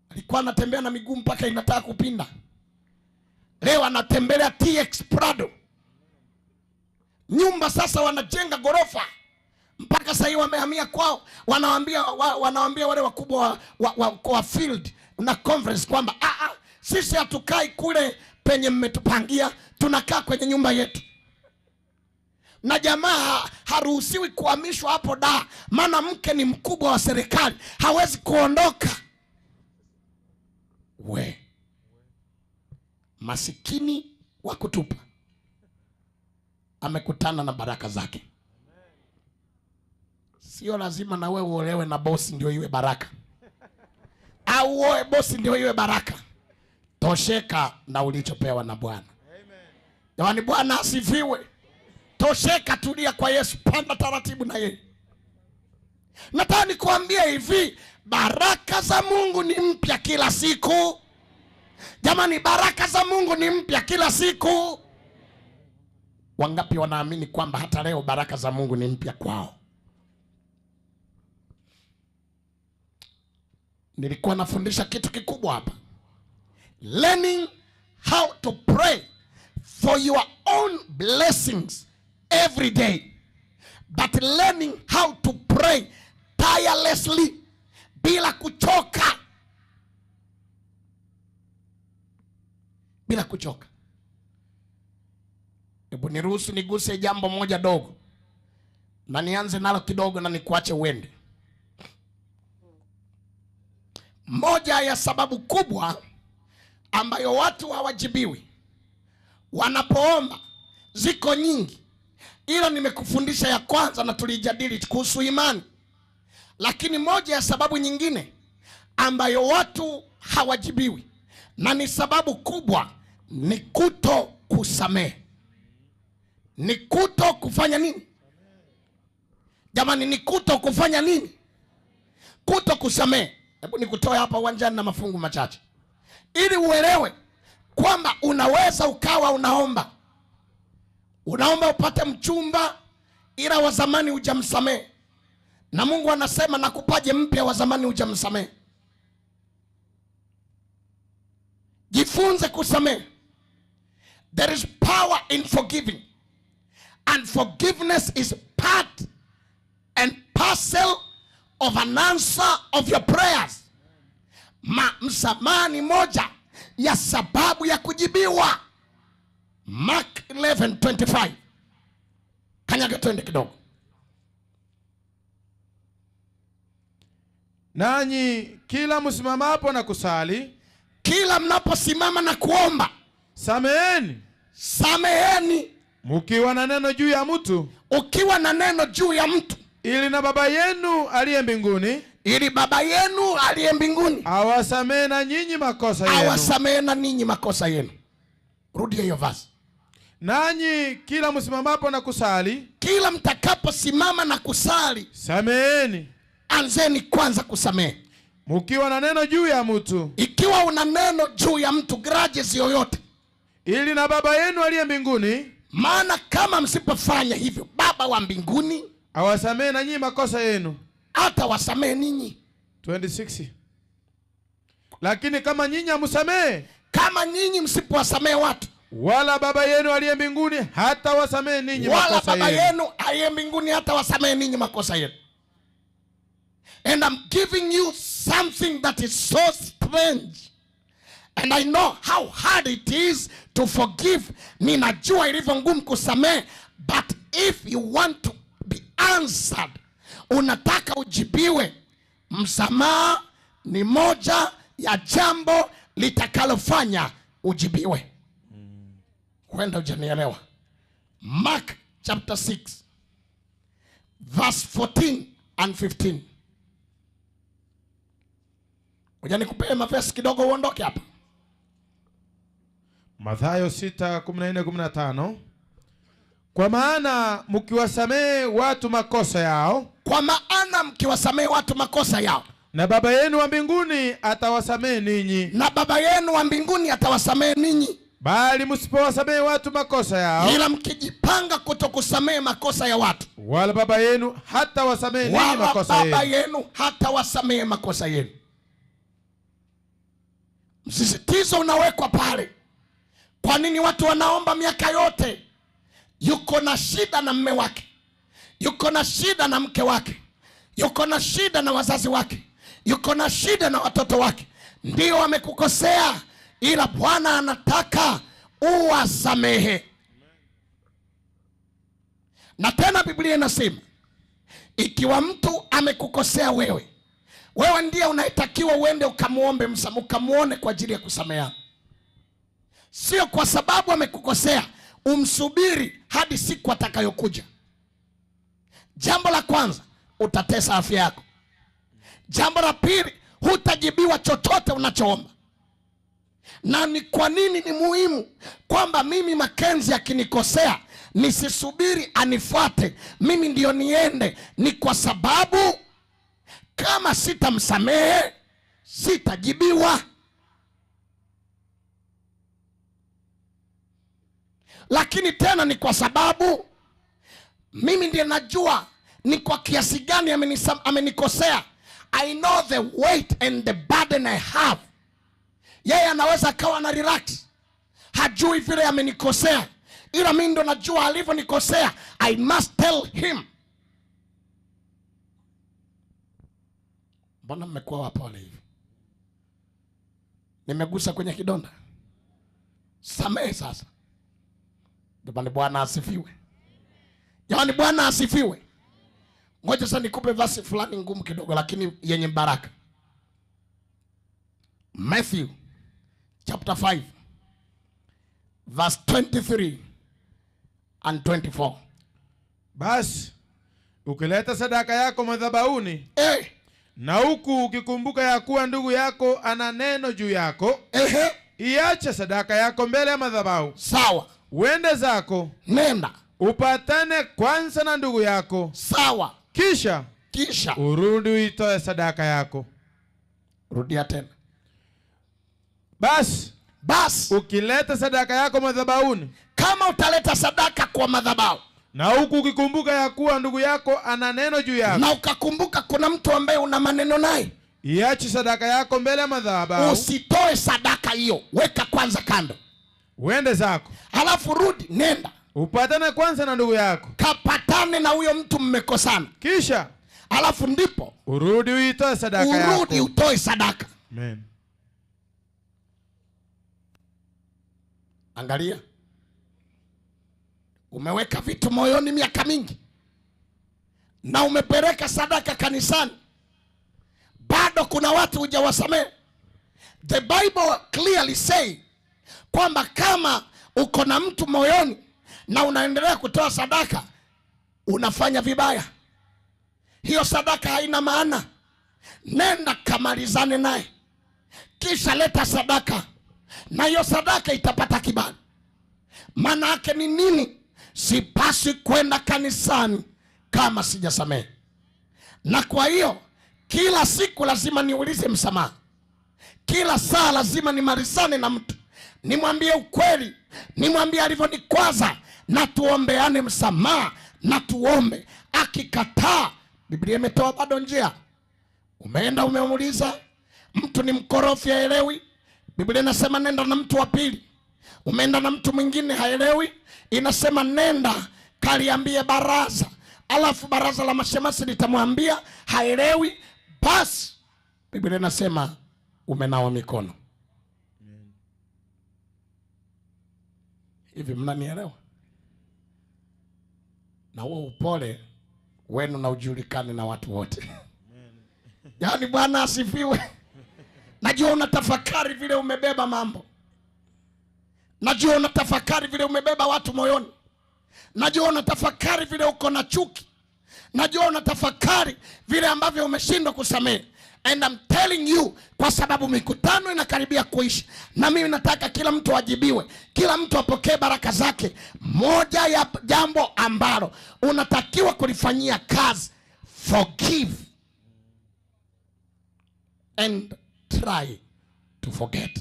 Alikuwa anatembea na miguu mpaka inataka kupinda. Leo anatembelea TX Prado. Nyumba sasa wanajenga ghorofa mpaka sasa hivi wamehamia kwao, wanawaambia wale wakubwa wa field na conference kwamba ah, ah, sisi hatukai kule penye mmetupangia, tunakaa kwenye nyumba yetu. Na jamaa haruhusiwi kuhamishwa hapo da, maana mke ni mkubwa wa serikali, hawezi kuondoka. We masikini wa kutupa amekutana na baraka zake. Sio lazima na wewe uolewe na bosi ndio iwe baraka, au uoe bosi ndio iwe baraka. Tosheka na ulichopewa na Bwana. Jamani, Bwana asifiwe. Tosheka, tulia kwa Yesu, panda taratibu na yeye. Nataka nikuambie hivi, baraka za Mungu ni mpya kila siku. Jamani, baraka za Mungu ni mpya kila siku. Wangapi wanaamini kwamba hata leo baraka za Mungu ni mpya kwao? Nilikuwa nafundisha kitu kikubwa hapa, learning how to pray for your own blessings every day, but learning how to pray tirelessly, bila kuchoka. Bila kuchoka. Hebu niruhusu niguse jambo moja dogo, na nianze nalo kidogo na nikuache uende. Moja ya sababu kubwa ambayo watu hawajibiwi wanapoomba ziko nyingi, ila nimekufundisha ya kwanza na tulijadili kuhusu imani. Lakini moja ya sababu nyingine ambayo watu hawajibiwi na ni sababu kubwa ni kuto kusamehe. Ni kuto kufanya nini? Jamani, ni kuto kufanya nini? Kuto kusamehe. Hebu nikutoe hapa uwanjani na mafungu machache ili uelewe kwamba unaweza ukawa unaomba, unaomba upate mchumba, ila wa zamani hujamsamehe, na Mungu anasema nakupaje mpya wa zamani hujamsamehe? Jifunze kusamehe. There is power in forgiving, and forgiveness is part and parcel of an answer of your prayers. Msamaha ni moja ya sababu ya kujibiwa. Mark 11:25. Kanyaga twende kidogo. Nanyi kila msimamapo na kusali, kila mnaposimama na kuomba, sameheni, sameheni, mukiwa na neno juu ya mtu, ukiwa na neno juu ya mtu, ili na Baba yenu aliye mbinguni, ili Baba yenu aliye mbinguni awasamehe na nyinyi makosa yenu, awasamehe na ninyi makosa yenu. Rudia hiyo verse. Nanyi kila msimamapo na kusali, kila mtakaposimama na kusali, sameheni, anzeni kwanza kusamehe. Mukiwa na neno juu ya mtu, ikiwa una neno juu ya mtu, grudges yoyote, ili na Baba yenu aliye mbinguni, maana kama msipofanya hivyo, Baba wa mbinguni awasamehe na nyinyi makosa yenu, hata wasamehe ninyi. 26. Lakini kama nyinyi hamsamehe, kama nyinyi msipowasamehe watu, wala Baba yenu aliye mbinguni hata wasamehe ninyi makosa yenu, wala Baba yenu aliye mbinguni hata wasamehe ninyi makosa yenu. And I'm giving you something that is so strange. And I know how hard it is to forgive. Ninajua ilivyo ngumu kusamehe, but if you want to be answered, unataka ujibiwe, msamaha ni moja ya jambo litakalofanya ujibiwe. Huenda hujanielewa. Mark chapter 6 verse 14 and 15. Ngoja nikupee mavesi kidogo uondoke hapa. Mathayo 6:14-15. Kwa maana mkiwasamehe watu makosa yao, kwa maana mkiwasamehe watu makosa yao, na Baba yenu wa mbinguni atawasamehe ninyi, na Baba yenu wa mbinguni atawasamehe ninyi. Bali msipowasamehe watu makosa yao, ila mkijipanga kutokusamehe makosa ya watu, wala Baba yenu hatawasamehe ninyi makosa yenu, wala Baba yenu hatawasamehe makosa yenu. Msisitizo unawekwa pale. Kwa nini watu wanaomba miaka yote? Yuko na shida na mme wake, yuko na shida na mke wake, yuko na shida na wazazi wake, yuko na shida na watoto wake. Ndio wamekukosea, ila Bwana anataka uwasamehe. Na tena Biblia inasema ikiwa mtu amekukosea wewe, wewe ndiye unayetakiwa uende ukamuombe msamaha, ukamuone kwa ajili ya kusamehea. Sio kwa sababu amekukosea umsubiri hadi siku atakayokuja. Jambo la kwanza, utatesa afya yako. Jambo la pili, hutajibiwa chochote unachoomba. Na ni kwa nini ni muhimu kwamba mimi Makenzi akinikosea nisisubiri anifuate, mimi ndio niende? Ni kwa sababu kama sitamsamehe sitajibiwa. Lakini tena ni kwa sababu mimi ndiye najua ni kwa kiasi gani amenikosea. I know the weight and the burden I have. Yeye anaweza akawa na relax, hajui vile amenikosea, ila mimi ndo najua alivyonikosea. I must tell him. Mbona mmekuwa wapole hivi? Nimegusa kwenye kidonda? Samehe sasa. Jamani, Bwana asifiwe. Jamani, Bwana asifiwe. Ngoja sasa nikupe verse fulani ngumu kidogo, lakini yenye baraka. Matthew chapter 5 verse 23 and 24. Basi ukileta sadaka yako madhabahuni na huku ukikumbuka ya kuwa ndugu yako ana neno juu yako, iache sadaka yako mbele ya madhabahu, uende zako, Nenda. Upatane kwanza na ndugu yako, kisha Kisha urudi uitoe sadaka yako. Rudia tena. Basi Basi ukileta sadaka yako madhabahuni, kama utaleta sadaka kwa madhabahu, na huku ukikumbuka ya kuwa ndugu yako ana neno juu yako, na ukakumbuka kuna mtu ambaye una maneno naye, iache sadaka yako mbele ya madhabahu, usitoe sadaka hiyo, weka kwanza kando, uende zako, halafu rudi, nenda upatane kwanza na ndugu yako, kapatane na huyo mtu mmekosana, kisha halafu ndipo urudi uitoe sadaka urudi yako. utoe sadaka. Amen. Angalia, umeweka vitu moyoni miaka mingi na umepeleka sadaka kanisani, bado kuna watu hujawasamehe. The Bible clearly say kwamba kama uko na mtu moyoni na unaendelea kutoa sadaka, unafanya vibaya. Hiyo sadaka haina maana. Nenda kamalizane naye, kisha leta sadaka, na hiyo sadaka itapata kibali. Maana yake ni nini? Sipasi kwenda kanisani kama sijasamehe. Na kwa hiyo kila siku lazima niulize msamaha, kila saa lazima nimalizane na mtu, nimwambie ukweli, nimwambie alivyonikwaza, na tuombeane msamaha na tuombe. Akikataa, Biblia imetoa bado njia. Umeenda umemuuliza, mtu ni mkorofi, haelewi. Biblia inasema nenda na mtu wa pili. Umeenda na mtu mwingine haelewi, inasema nenda kaliambie baraza, alafu baraza la mashemasi litamwambia haelewi, basi Biblia inasema umenawa mikono. Hivi mnanielewa? Na huo upole wenu na ujulikane na watu wote. Yaani Bwana asifiwe. Najua unatafakari vile umebeba mambo. Najua unatafakari vile umebeba watu moyoni. Najua unatafakari vile uko na chuki. Najua unatafakari vile ambavyo umeshindwa kusamehe. And I'm telling you, kwa sababu mikutano inakaribia kuisha, na mimi nataka kila mtu ajibiwe, kila mtu apokee baraka zake. Moja ya jambo ambalo unatakiwa kulifanyia kazi, forgive and try to forget.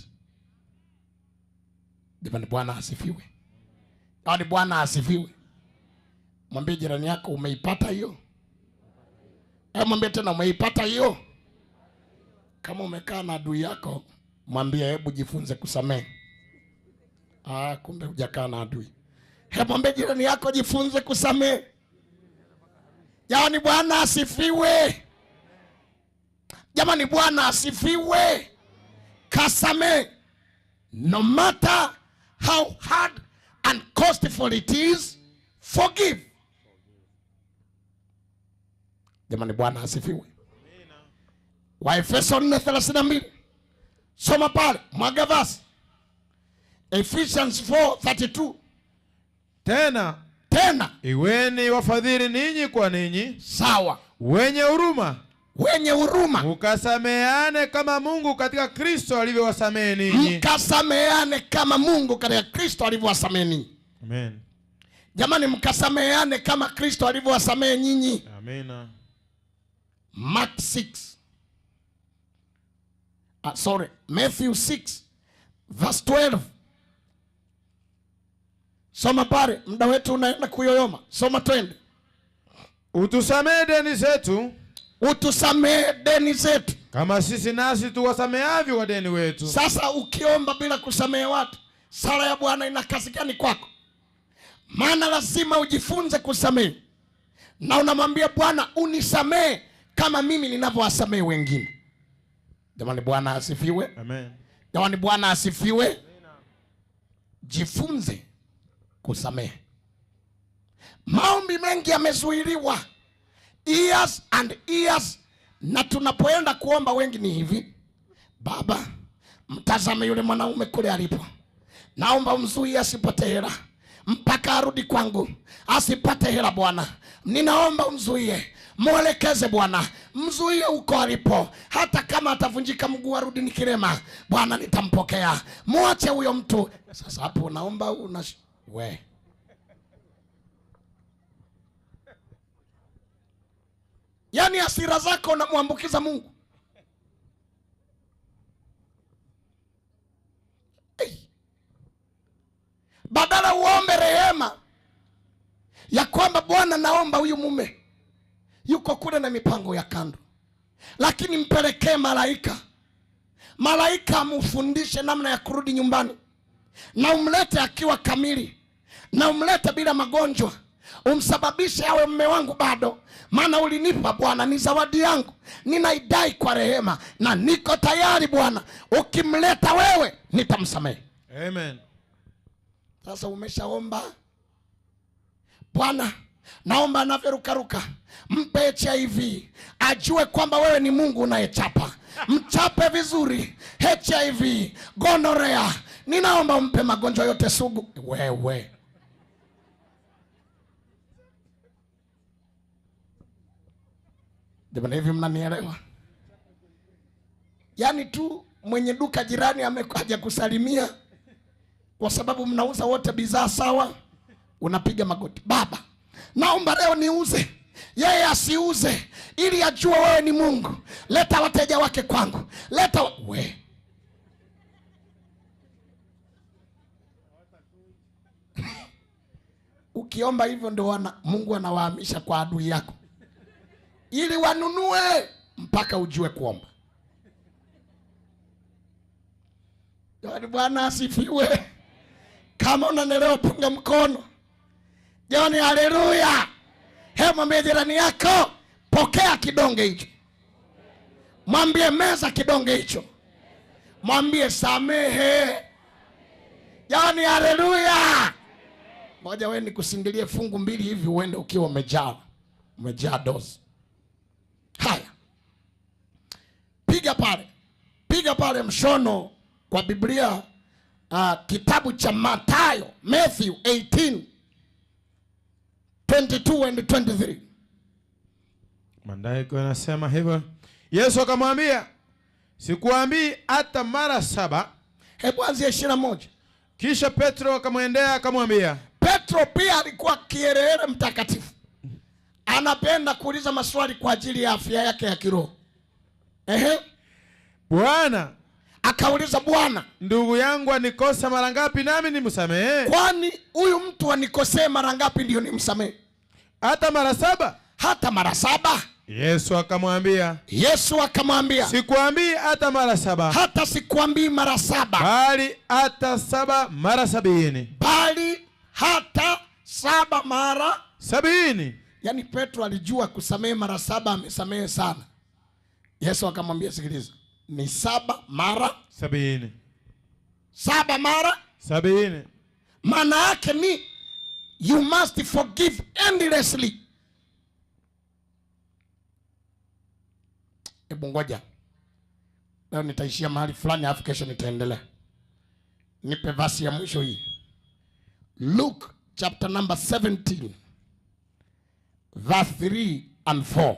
Jamani, Bwana asifiwe. Yaani Bwana asifiwe. Mwambie jirani yako umeipata hiyo? Hebu mwambie tena umeipata hiyo? Kama umekaa na adui yako, mwambie hebu jifunze kusamehe. Kumbe hujakaa na adui. Hebu mwambie jirani yako jifunze kusamehe. Yaani Bwana asifiwe. Jamani, Bwana asifiwe. Kasamehe. No matter how hard and costful it is, forgive. Jamani, Bwana asifiwe. Waefeso 4:32. Soma pale, mwaga verse. Ephesians 4:32. Tena Tena iweni wafadhili ninyi kwa ninyi, wenye huruma, wenye huruma, mukasameane kama Mungu katika Kristo alivyowasamehe ninyi. Mkasameane kama Mungu katika Kristo alivyowasamehe ninyi. Amen. Jamani, mkasameane kama Kristo alivyowasamehe nyinyi. Amina. Mark 6. Sorry, Matthew 6 verse 12. Soma pale, muda wetu unaenda kuyoyoma. Soma twende. Utusamehe deni zetu, Utusamehe deni zetu, kama sisi nasi tuwasamehavyo wadeni wetu. Sasa ukiomba bila kusamehe watu, sala ya Bwana ina kazi gani kwako? Maana lazima ujifunze kusamehe, na unamwambia Bwana unisamehe kama mimi ninavyowasamehe wengine. Jamani, Bwana asifiwe. Amen. Jamani, Bwana asifiwe. Jifunze kusamehe. Maombi mengi yamezuiliwa years and years, na tunapoenda kuomba wengi ni hivi: Baba, mtazame yule mwanaume kule alipo, naomba umzuie asipate hela mpaka arudi kwangu, asipate hela Bwana, ninaomba umzuie, mwelekeze Bwana, mzuie huko alipo, hata kama atavunjika mguu arudi ni kilema, Bwana nitampokea, mwache huyo mtu. Sasa hapo unaomba una we yaani hasira zako unamwambukiza Mungu. Hey. Badala uombe rehema ya kwamba Bwana, naomba huyu mume yuko kule na mipango ya kando, lakini mpelekee malaika, malaika amufundishe namna ya kurudi nyumbani, na umlete akiwa kamili, na umlete bila magonjwa, umsababishe awe mume wangu bado, maana ulinipa Bwana, ni zawadi yangu, ninaidai kwa rehema, na niko tayari Bwana, ukimleta wewe nitamsamehe. Amen. Sasa umeshaomba, Bwana naomba anavyorukaruka mpe HIV ajue kwamba wewe ni Mungu unayechapa, mchape vizuri HIV, gonorea, ninaomba umpe magonjwa yote sugu. Wewe jamani, hivi mnanielewa? Yaani tu mwenye duka jirani amekuja kusalimia, kwa sababu mnauza wote bidhaa sawa, unapiga magoti, Baba naomba leo niuze, yeye asiuze, ili ajue wewe ni Mungu. Leta wateja wake kwangu, leta we. Ukiomba hivyo ndio Mungu anawahamisha kwa adui yako ili wanunue mpaka ujue kuomba. Jamani, Bwana asifiwe. Kama unanielewa punga mkono. Jamani, haleluya. Hebu mwambie jirani yako, pokea kidonge hicho. Mwambie meza kidonge hicho. Mwambie samehe. Jamani, haleluya. Ngoja wewe nikusindilie fungu mbili hivi uende ukiwa umejaa dozi. Haya, piga pale, piga pale mshono kwa Biblia, kitabu cha Mathayo, Matthew 18:22 and 23. Maandiko yanasema hivyo. Yesu akamwambia, sikuambii hata mara saba. Hebu anzia 21. Kisha Petro akamwendea akamwambia. Petro pia alikuwa kiherehere mtakatifu, anapenda kuuliza maswali kwa ajili ya afya yake ya kiroho. Ehe. Bwana akauliza, Bwana, ndugu yangu anikosa mara ngapi nami nimsamehe? Kwani huyu mtu anikosee mara ngapi ndio nimsamehe? Hata mara saba. Hata mara saba? Yesu akamwambia, Yesu akamwambia, sikuambii hata mara saba. Hata sikuambii mara saba. Bali hata 7 mara 70. Bali hata 7 mara 70. Yaani Petro alijua kusamehe mara 7, amesamehe sana. Yesu akamwambia, sikiliza, ni 7 mara 70. 7 mara 70. Maana yake ni you must forgive endlessly. Hebu ngoja, leo nitaishia mahali fulani alafu kesho nitaendelea. Nipe verse ya mwisho hii. Luke chapter number 17 verse 3 and 4.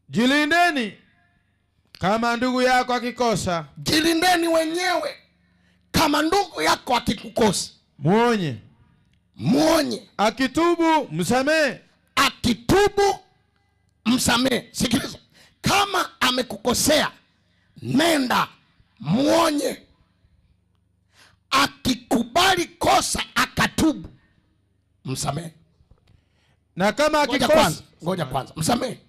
Jilindeni kama ndugu yako akikosa. Jilindeni wenyewe kama ndugu yako akikukosa. Muonye. Muonye. Akitubu msamehe. Akitubu msamehe. Sikiliza, kama amekukosea nenda muonye. Akikubali kosa akatubu, msamehe. Na kama akikosa, ngoja kwanza, msamehe.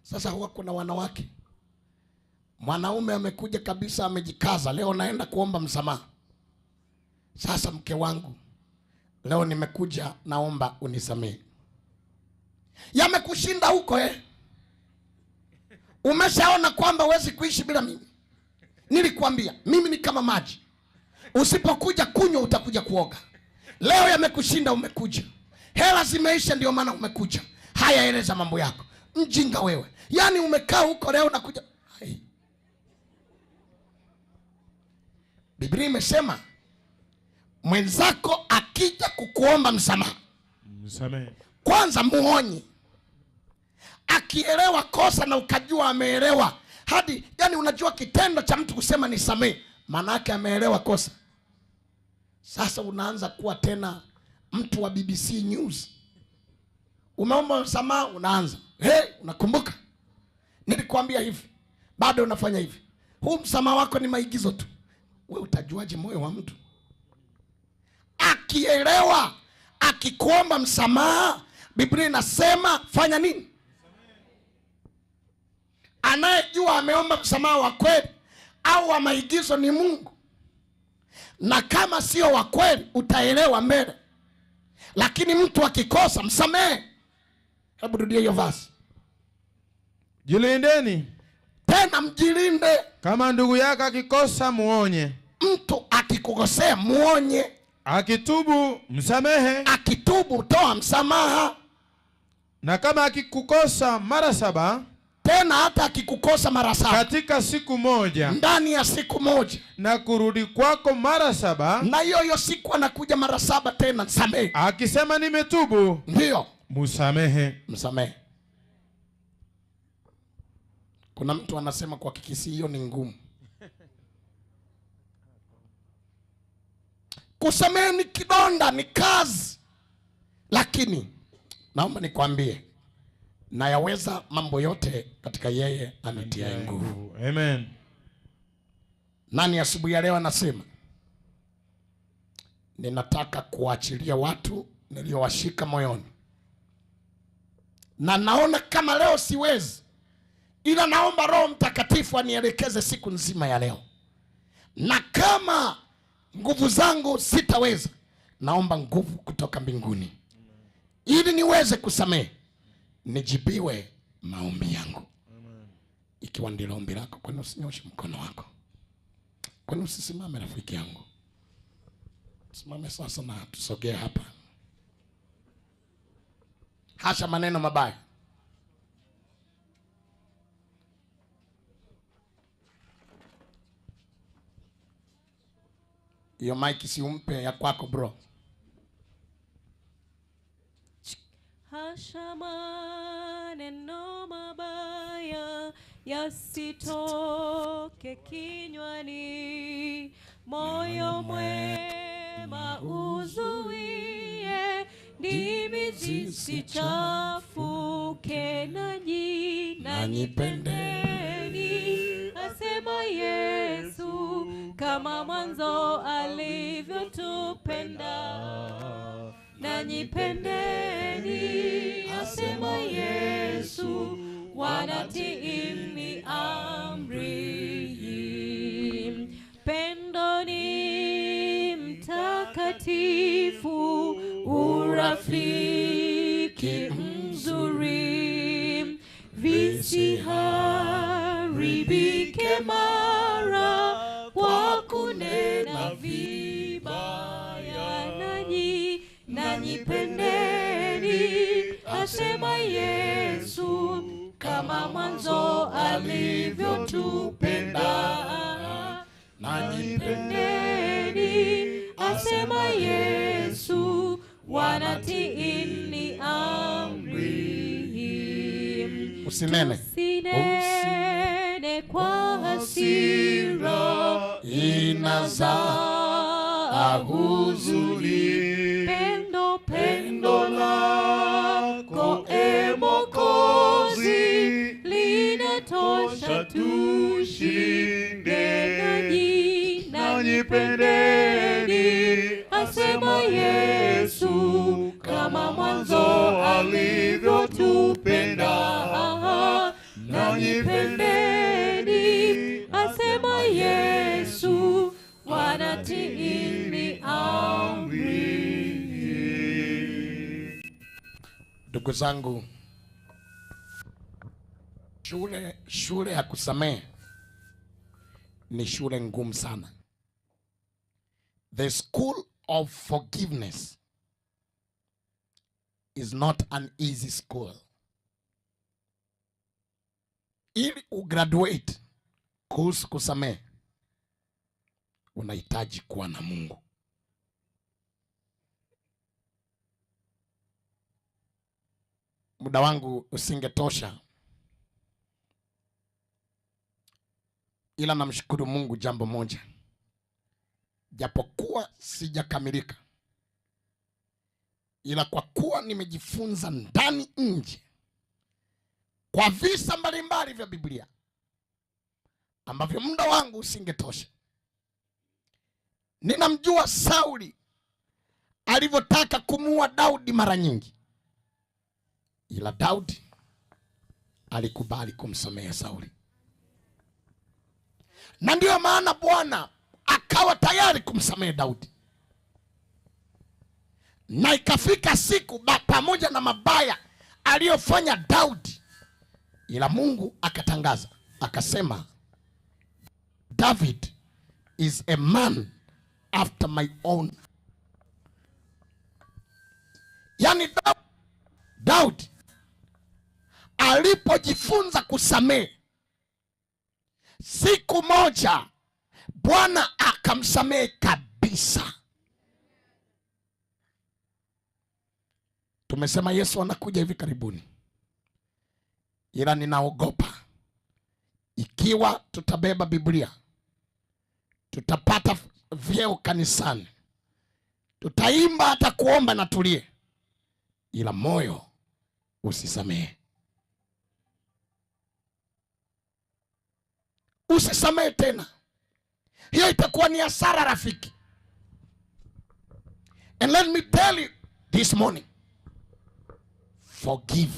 Sasa huwa kuna wanawake, mwanaume amekuja kabisa amejikaza, leo naenda kuomba msamaha. Sasa mke wangu, leo nimekuja naomba unisamehe. Yamekushinda huko Umeshaona kwamba huwezi kuishi bila mimi. Nilikwambia mimi ni kama maji, usipokuja kunywa utakuja kuoga. Leo yamekushinda, umekuja. Hela zimeisha, ndio maana umekuja. Haya, eleza mambo yako. Mjinga wewe, yaani umekaa huko leo unakuja. Hai. Biblia imesema mwenzako akija kukuomba msamaha, msamehe. Kwanza muonye. Akielewa kosa na ukajua ameelewa, hadi yani unajua kitendo cha mtu kusema nisamehe, maana yake ameelewa kosa. Sasa unaanza kuwa tena mtu wa BBC News. Umeomba msamaha, unaanza hey, unakumbuka nilikwambia hivi, bado unafanya hivi. Huu msamaha wako ni maigizo tu. We utajuaje moyo wa mtu? Akielewa, akikuomba msamaha, Biblia inasema fanya nini? Anayejua ameomba msamaha wa kweli au wa maigizo ni Mungu. Na kama sio wa kweli utaelewa mbele. Lakini mtu akikosa msamehe. Hebu rudia hiyo verse. Jilindeni. Tena mjilinde. Kama ndugu yako akikosa muonye. Mtu akikukosea muonye. Akitubu msamehe. Akitubu toa msamaha. Na kama akikukosa mara 7, tena hata akikukosa mara 7 katika siku moja, ndani ya siku moja, na kurudi kwako mara 7, na hiyo hiyo siku anakuja mara 7 tena, msamehe. Akisema nimetubu, ndio msamehe. Msamehe. Kuna mtu anasema kwa Kikisii hiyo ni ngumu. Kusamehe ni kidonda, ni kazi. Lakini naomba nikwambie, nayaweza mambo yote katika yeye anitiaye nguvu. Amen. Nani asubuhi ya leo anasema ninataka kuachilia watu niliowashika moyoni, na naona kama leo siwezi, ila naomba Roho Mtakatifu anielekeze siku nzima ya leo, na kama nguvu zangu sitaweza, naomba nguvu kutoka mbinguni ili niweze kusamehe, nijibiwe maombi yangu. Ikiwa ndilo ombi lako, kwani usinyoshe mkono wako? Kwani usisimame rafiki yangu? Simame sasa na tusogee hapa. Hasha maneno mabaya. Hiyo mic si umpe ya kwako bro. Hasha maneno mabaya yasitoke kinywani, moyo mwema uzuie ndimi zisichafuke, nanyi nipendeni, asema Yesu, kama mwanzo alivyotupenda. Nanyi pendeni, asema Yesu, wanatiini amri. Pendo ni mtakatifu, urafiki mzuri, visiharibike mara kwa kunena vibaya. Nanyi pendeni, asema Yesu, kama mwanzo alivyotupenda. Nanyi pendeni, asema Yesu, wanatiini amri. Usinene. Usinene kwa hasira, inazaa huzuni. Pendo, pendo lako e Mwokozi, linatosha tushinde. Nanyi pendeni, asema Yesu, kama mwanzo alivyotupenda. Nanyi pendeni, asema Yesu, wanatiini amri. Ndugu zangu, shule ya kusamehe ni shule ngumu sana. The school of forgiveness is not an easy school. Ili ugraduate kuhusu kusamehe, unahitaji kuwa na Mungu. Muda wangu usingetosha, ila namshukuru Mungu jambo moja. Japokuwa sijakamilika, ila kwa kuwa nimejifunza ndani nje kwa visa mbalimbali vya Biblia ambavyo muda wangu usingetosha. Ninamjua Sauli alivyotaka kumuua Daudi mara nyingi, ila Daudi alikubali kumsamehe Sauli. Na ndio maana Bwana akawa tayari kumsamehe Daudi. Na ikafika siku pamoja na mabaya aliyofanya Daudi, ila Mungu akatangaza akasema, David is a man after my own. Yani Daudi alipojifunza kusamehe, siku moja Bwana akamsamehe kabisa. Tumesema Yesu anakuja hivi karibuni, ila ninaogopa ikiwa tutabeba Biblia, tutapata vyeo kanisani, tutaimba hata kuomba na tulie, ila moyo usisamehe. Usisamehe tena. Hiyo itakuwa ni hasara, rafiki. And let me tell you this morning, forgive.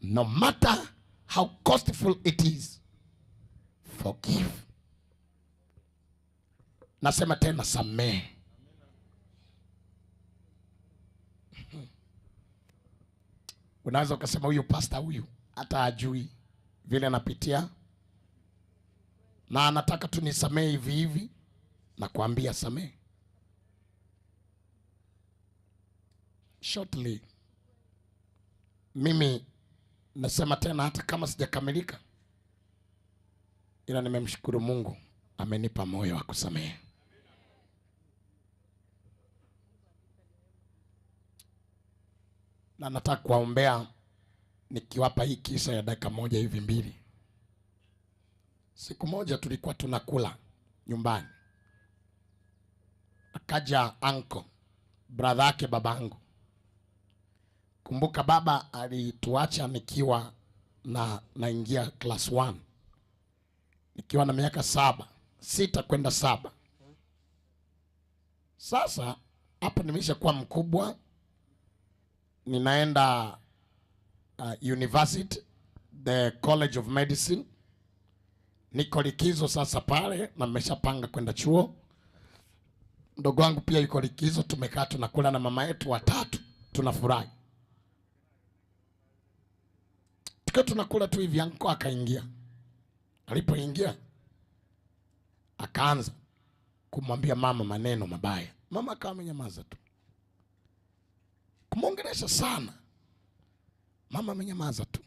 No matter how costful it is, forgive. Nasema tena, samehe. Unaweza ukasema huyu pastor huyu hata hajui vile anapitia na anataka tu nisamehe hivi hivi. Nakwambia samehe. Shortly, mimi nasema tena, hata kama sijakamilika, ila nimemshukuru Mungu amenipa moyo wa kusamehe. Na nataka kuwaombea nikiwapa hii kisa ya dakika moja hivi mbili. Siku moja tulikuwa tunakula nyumbani, akaja uncle, brother yake babangu. Kumbuka baba alituacha nikiwa na naingia class 1, nikiwa na miaka 7, 6 kwenda 7. Sasa hapo nimeshakuwa mkubwa, ninaenda university, the College of Medicine. Niko likizo sasa pale na nimeshapanga kwenda chuo. Mdogo wangu pia yuko likizo, tumekaa tunakula na mama yetu watatu, tunafurahi. Tukiwa tunakula tu hivi, anko akaingia. Alipoingia akaanza kumwambia mama maneno mabaya. Mama akawa amenyamaza tu, kumuongelesha sana. Mama amenyamaza tu.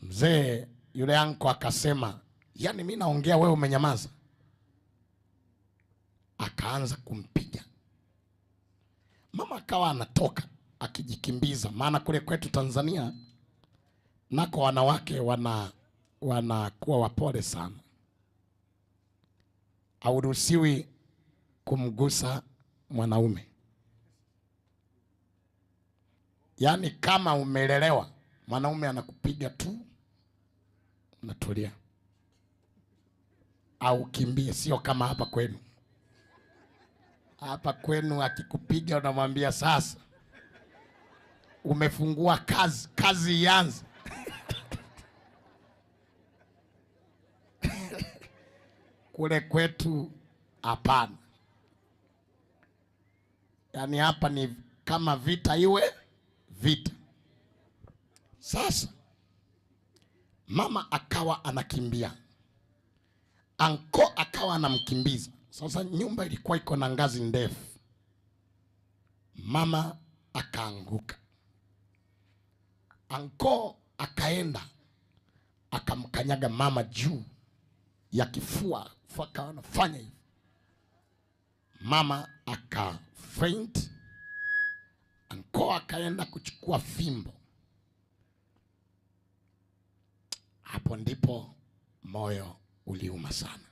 Mzee yule anko akasema, yani mimi naongea wewe umenyamaza. Akaanza kumpiga. Mama akawa anatoka akijikimbiza, maana kule kwetu Tanzania nako wanawake wanakuwa wapole sana. Hauruhusiwi kumgusa mwanaume. Yaani kama umelelewa, mwanaume anakupiga tu, unatulia. Au kimbie, sio kama hapa kwenu. Hapa kwenu akikupiga unamwambia sasa umefungua kazi, kazi ianze. Kule kwetu hapana. Yaani hapa ni kama vita iwe vita. Sasa mama akawa anakimbia. Anko akawa anamkimbiza. Sasa nyumba ilikuwa iko na ngazi ndefu. Mama akaanguka. Anko akaenda akamkanyaga mama juu ya kifua, anafanya hivi. Mama aka faint. Anko akaenda kuchukua fimbo. Hapo ndipo moyo uliuma sana.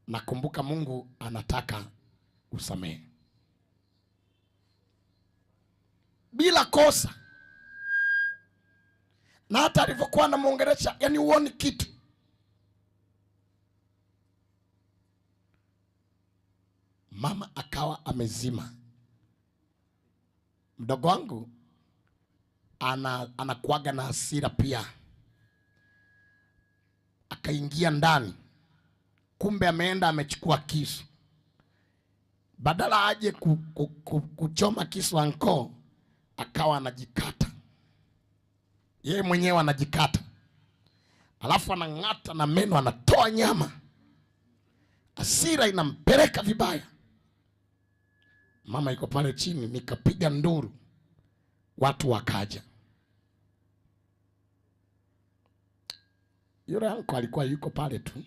Nakumbuka Mungu anataka usamehe bila kosa. Na hata alivyokuwa anamuongelesha, yani huoni kitu. Mama akawa amezima. Mdogo wangu anakuaga na hasira pia. Akaingia ndani. Kumbe ameenda amechukua kisu. Badala aje kuchoma kisu anko, akawa anajikata. Yeye mwenyewe anajikata. Alafu anang'ata na meno, anatoa nyama. Hasira inampeleka vibaya. Mama yuko pale chini, nikapiga nduru. Watu wakaja. Yule anko alikuwa yuko pale tu.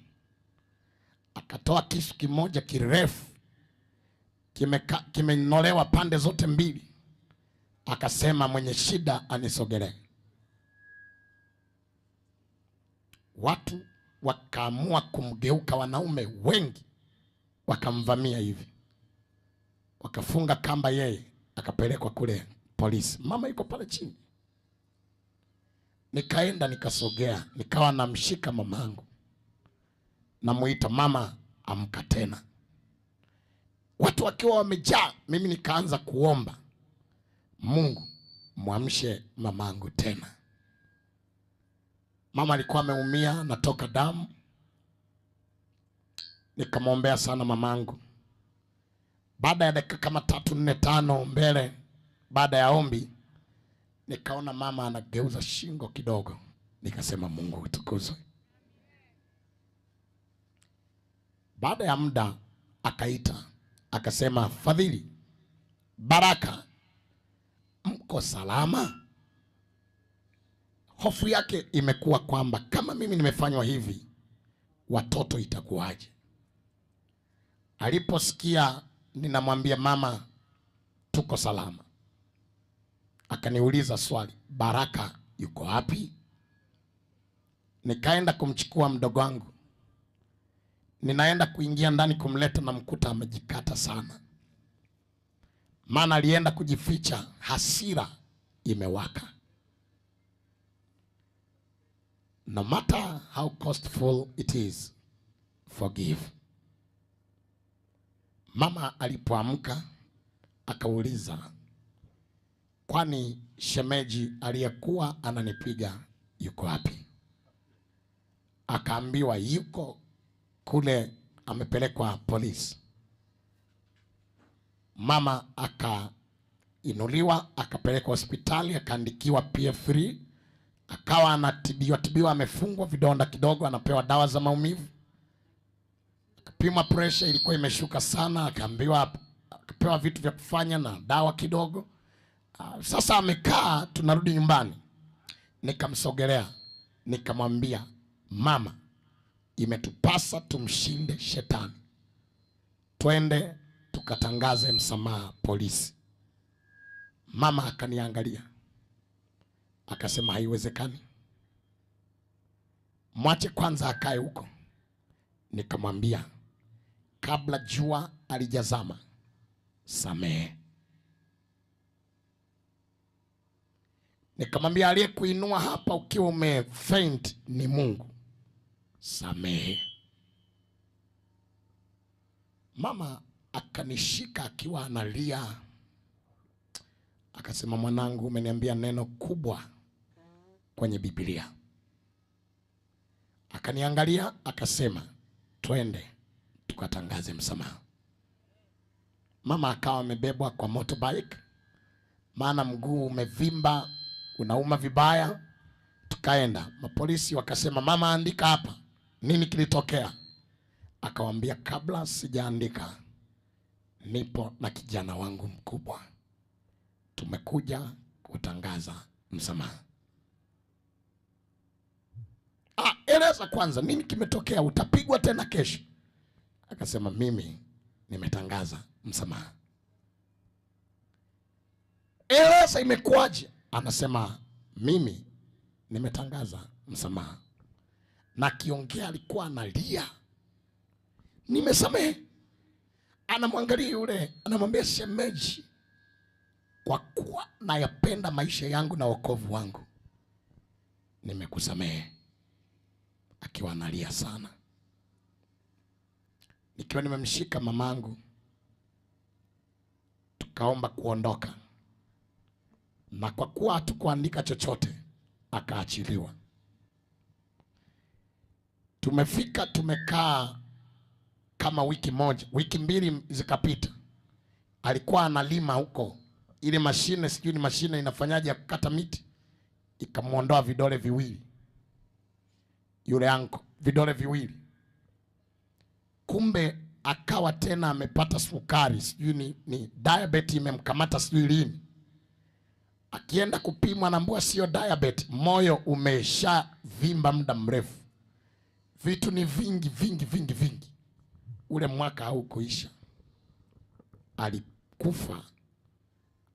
Akatoa kisu kimoja kirefu, kimenolewa pande zote mbili. Akasema mwenye shida anisogelee. Watu wakaamua kumgeuka, wanaume wengi wakamvamia hivi. Wakafunga kamba yeye, akapelekwa kule polisi. Mama yuko pale chini. Nikaenda nikasogea, nikawa namshika mamangu. Namuita mama, amka tena. Watu wakiwa wamejaa, mimi nikaanza kuomba, Mungu muamshe mamangu tena. Mama alikuwa ameumia, natoka damu. Nikamwombea sana mamangu. Baada ya dakika kama 3, 4, 5 mbele, baada ya ombi, nikaona mama anageuza shingo kidogo. Nikasema Mungu utukuzwe. Baada ya muda akaita, akasema Fadhili, Baraka, mko salama? Hofu yake imekuwa kwamba kama mimi nimefanywa hivi, watoto itakuwaje? Aliposikia ninamwambia mama tuko salama, akaniuliza swali, Baraka yuko wapi? Nikaenda kumchukua mdogo wangu. Ninaenda kuingia ndani kumleta na mkuta amejikata sana. Maana alienda kujificha, hasira imewaka. No matter how costful it is, forgive. Mama alipoamka akauliza, kwani shemeji aliyekuwa ananipiga yuko wapi? Akaambiwa yuko kule, amepelekwa polisi. Mama akainuliwa, akapelekwa hospitali, akaandikiwa PF3, akawa anatibiwa tibiwa, amefungwa vidonda kidogo, anapewa dawa za maumivu. Akapimwa pressure ilikuwa imeshuka sana, akaambiwa, akapewa vitu vya kufanya na dawa kidogo. Sasa amekaa, tunarudi nyumbani. Nikamsogelea, nikamwambia mama, imetupasa tumshinde shetani. Twende tukatangaze msamaha polisi. Mama akaniangalia, akasema haiwezekani, mwache kwanza akae huko. Nikamwambia kabla jua alijazama, samehe. Nikamwambia aliyekuinua hapa ukiwa umefaint ni Mungu, samehe. Mama akanishika akiwa analia, akasema mwanangu, umeniambia neno kubwa kwenye Biblia. Akaniangalia akasema twende tukatangaze msamaha. Mama akawa amebebwa kwa motorbike, maana mguu umevimba, unauma vibaya. Tukaenda, mapolisi wakasema, mama andika hapa, nini kilitokea? Akawambia, kabla sijaandika, nipo na kijana wangu mkubwa, tumekuja kutangaza msamaha. Eleza kwanza nini kimetokea, utapigwa tena kesho. Akasema, mimi nimetangaza msamaha. Eleza imekuwaje? Anasema, mimi nimetangaza msamaha. Na kiongea alikuwa analia, nimesamehe. Anamwangalia yule, anamwambia, shemeji, kwa kuwa nayapenda maisha yangu na wokovu wangu, nimekusamehe. Akiwa analia sana. Nikiwa nimemshika mamangu, tukaomba kuondoka. Na kwa kuwa hatukuandika chochote, akaachiliwa. Tumefika, tumekaa kama wiki moja, wiki mbili zikapita. Alikuwa analima huko, ile mashine, sijui ni mashine inafanyaje ya kukata miti, ikamuondoa vidole viwili. Yule anko, vidole viwili. Kumbe akawa tena amepata sukari, sijui ni diabetes imemkamata sijui lini. Akienda kupimwa anaambiwa sio diabetes, moyo umeshavimba muda mrefu. Vitu ni vingi vingi vingi vingi. Ule mwaka haukuisha, alikufa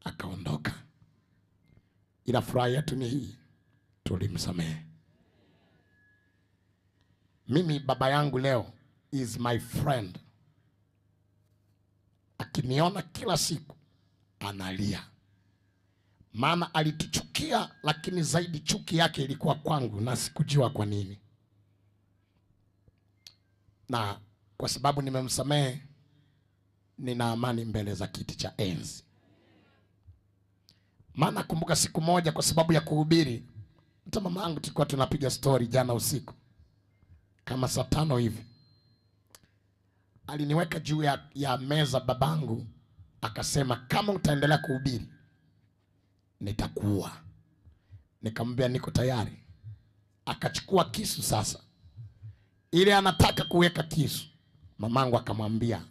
akaondoka. Ila furaha yetu ni hii, tulimsamehe. Mimi baba yangu leo is my friend. Akiniona kila siku analia. Maana alituchukia, lakini zaidi chuki yake ilikuwa kwangu na sikujua kwa nini. Na kwa sababu nimemsamehe, nina amani mbele za kiti cha enzi. Maana kumbuka siku moja, kwa sababu ya kuhubiri, hata mama yangu tulikuwa tunapiga story jana usiku kama saa 5 hivi. Aliniweka juu ya meza babangu, akasema kama utaendelea kuhubiri nitakuua. Nikamwambia niko tayari. Akachukua kisu sasa, ile anataka kuweka kisu. Mamangu akamwambia,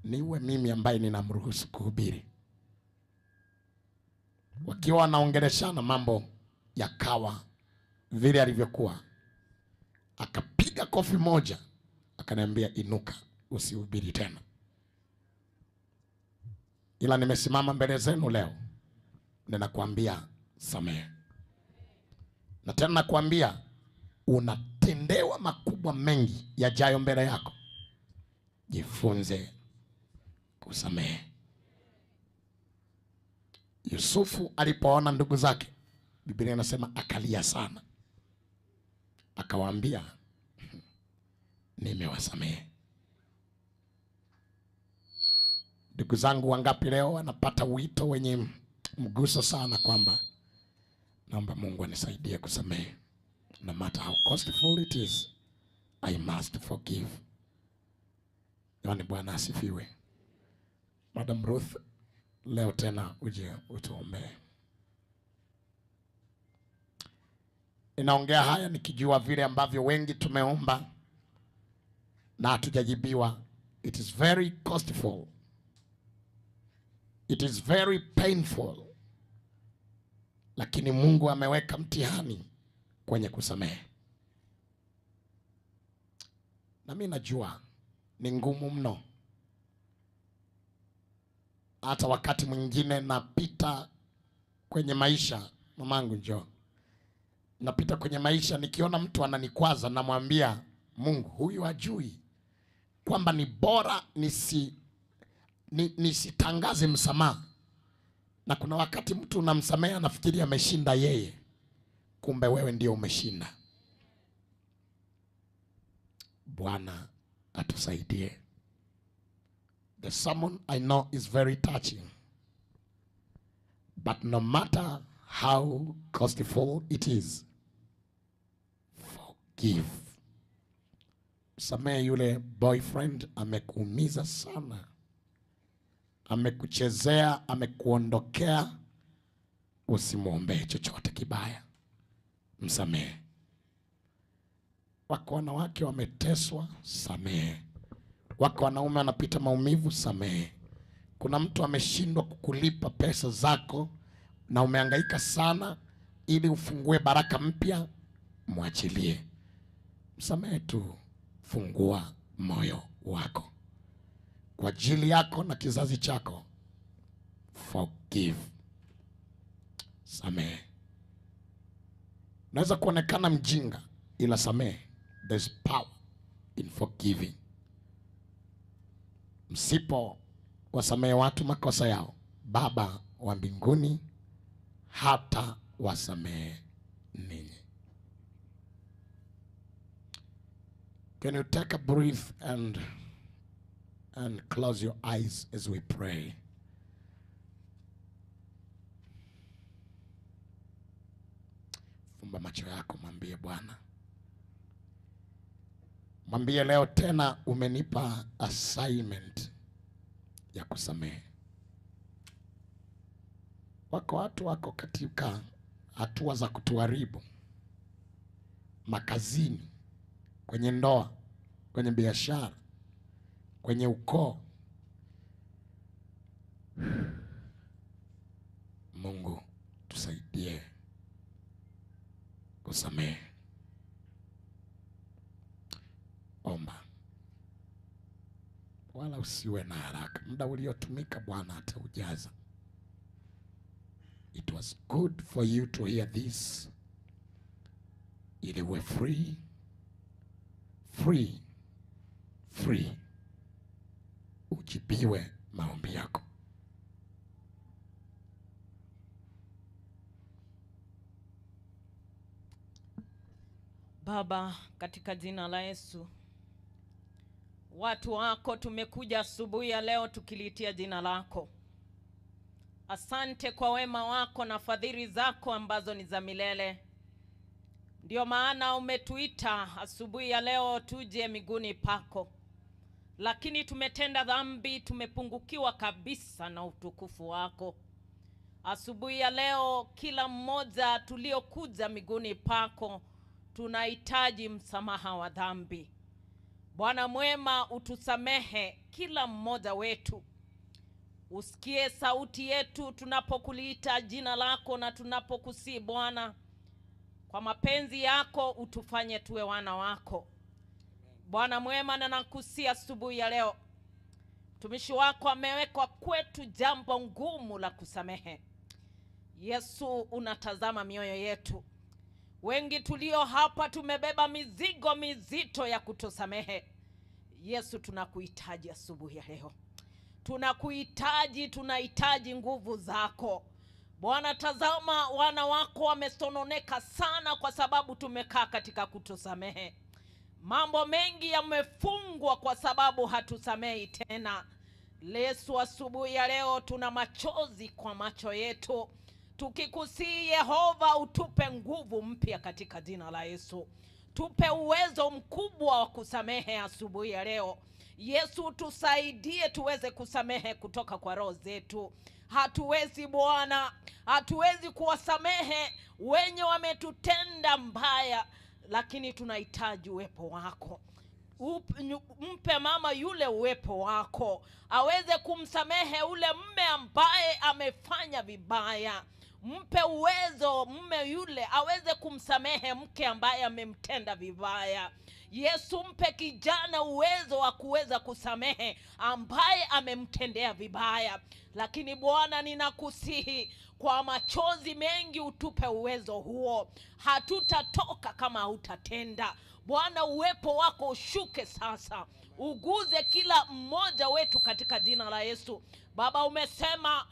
niwe mimi ambaye ninamruhusu kuhubiri. Wakiwa wanaongeleshana, mambo yakawa vile alivyokuwa. Akapiga kofi moja, akaniambia inuka, usihubiri tena. Ila nimesimama mbele zenu leo, ninakuambia samehe. Na tena nakuambia unatendewa makubwa mengi yajayo mbele yako. Jifunze kusamehe. Yusufu alipoona ndugu zake, Biblia inasema akalia sana. Akawaambia, nimewasamehe. Ndugu zangu wangapi leo wanapata wito wenye mguso sana kwamba naomba Mungu anisaidie kusamehe. No matter how costful it is, I must forgive. Yaani Bwana asifiwe. Madam Ruth, leo tena uje utuombee. Ninaongea haya nikijua vile ambavyo wengi tumeomba na hatujajibiwa. It is very costful. It is very painful. Lakini Mungu ameweka mtihani kwenye kusamehe. Na mimi najua ni ngumu mno. Hata wakati mwingine napita kwenye maisha, mamangu njoo. Napita kwenye maisha nikiona mtu ananikwaza namwambia Mungu, huyu hajui kwamba ni bora nisitangaze msamaha. Na kuna wakati mtu unamsamea anafikiri ameshinda yeye, kumbe wewe ndio umeshinda. Bwana atusaidie. The sermon I know is very touching, but no matter how costful it is, forgive. Samehe yule boyfriend amekuumiza sana, amekuchezea, amekuondokea. Usimuombee chochote kibaya, msamehe. Wako wanawake wameteswa, samehe. Wako wanaume wanapita maumivu, samehe. Kuna mtu ameshindwa kukulipa pesa zako na umehangaika sana ili ufungue baraka mpya, mwachilie. Msamehe tu, fungua moyo wako kwa ajili yako na kizazi chako. Forgive, samehe. Naweza kuonekana mjinga, ila samehe. There's power in forgiving. Msipo wasamehe watu makosa yao, Baba wa mbinguni hata wasamehe ninyi. Can you take a breath and close your eyes as we pray? Fumba macho yako, mwambie Bwana. Mwambie leo tena umenipa assignment ya kusamehe. Wako watu wako katika hatua za kutuharibu makazini, kwenye ndoa, kwenye biashara, kwenye ukoo. Mungu tusaidie kusamehe. Omba, wala usiwe na haraka. Muda uliotumika Bwana ataujaza. It was good for you to hear this, ili uwe free, free, free, ujibiwe maombi yako. Baba, katika jina la Yesu, watu wako tumekuja asubuhi ya leo tukiliitia jina lako. Asante kwa wema wako na fadhili zako ambazo ni za milele. Ndio maana umetuita asubuhi ya leo tuje miguuni pako. Lakini tumetenda dhambi, tumepungukiwa kabisa na utukufu wako. Asubuhi ya leo kila mmoja tuliokuja miguuni pako tunahitaji msamaha wa dhambi. Bwana mwema, utusamehe kila mmoja wetu. Usikie sauti yetu tunapokuliita jina lako na tunapokusii Bwana. Kwa mapenzi yako utufanye tuwe wana wako. Bwana mwema, na nakusii asubuhi ya leo, mtumishi wako amewekwa kwetu jambo ngumu la kusamehe. Yesu, unatazama mioyo yetu. Wengi tulio hapa tumebeba mizigo mizito ya kutosamehe. Yesu, tunakuhitaji asubuhi ya leo. Tunakuhitaji, tunahitaji nguvu zako. Bwana, tazama wana wako wamesononeka sana kwa sababu tumekaa katika kutosamehe. Mambo mengi yamefungwa kwa sababu hatusamehi tena. Yesu, asubuhi ya leo tuna machozi kwa macho yetu, tukikusii Yehova utupe nguvu mpya katika jina la Yesu. Tupe uwezo mkubwa wa kusamehe asubuhi ya leo. Yesu, tusaidie tuweze kusamehe kutoka kwa roho zetu. Hatuwezi Bwana, hatuwezi kuwasamehe wenye wametutenda mbaya, lakini tunahitaji uwepo wako. Mpe mama yule uwepo wako, aweze kumsamehe ule mme ambaye amefanya vibaya. Mpe uwezo mme yule aweze kumsamehe mke ambaye amemtenda vibaya. Yesu, mpe kijana uwezo wa kuweza kusamehe ambaye amemtendea vibaya. Lakini Bwana, ninakusihi kwa machozi mengi utupe uwezo huo. Hatutatoka kama hutatenda. Bwana, uwepo wako ushuke sasa, uguze kila mmoja wetu katika jina la Yesu. Baba, umesema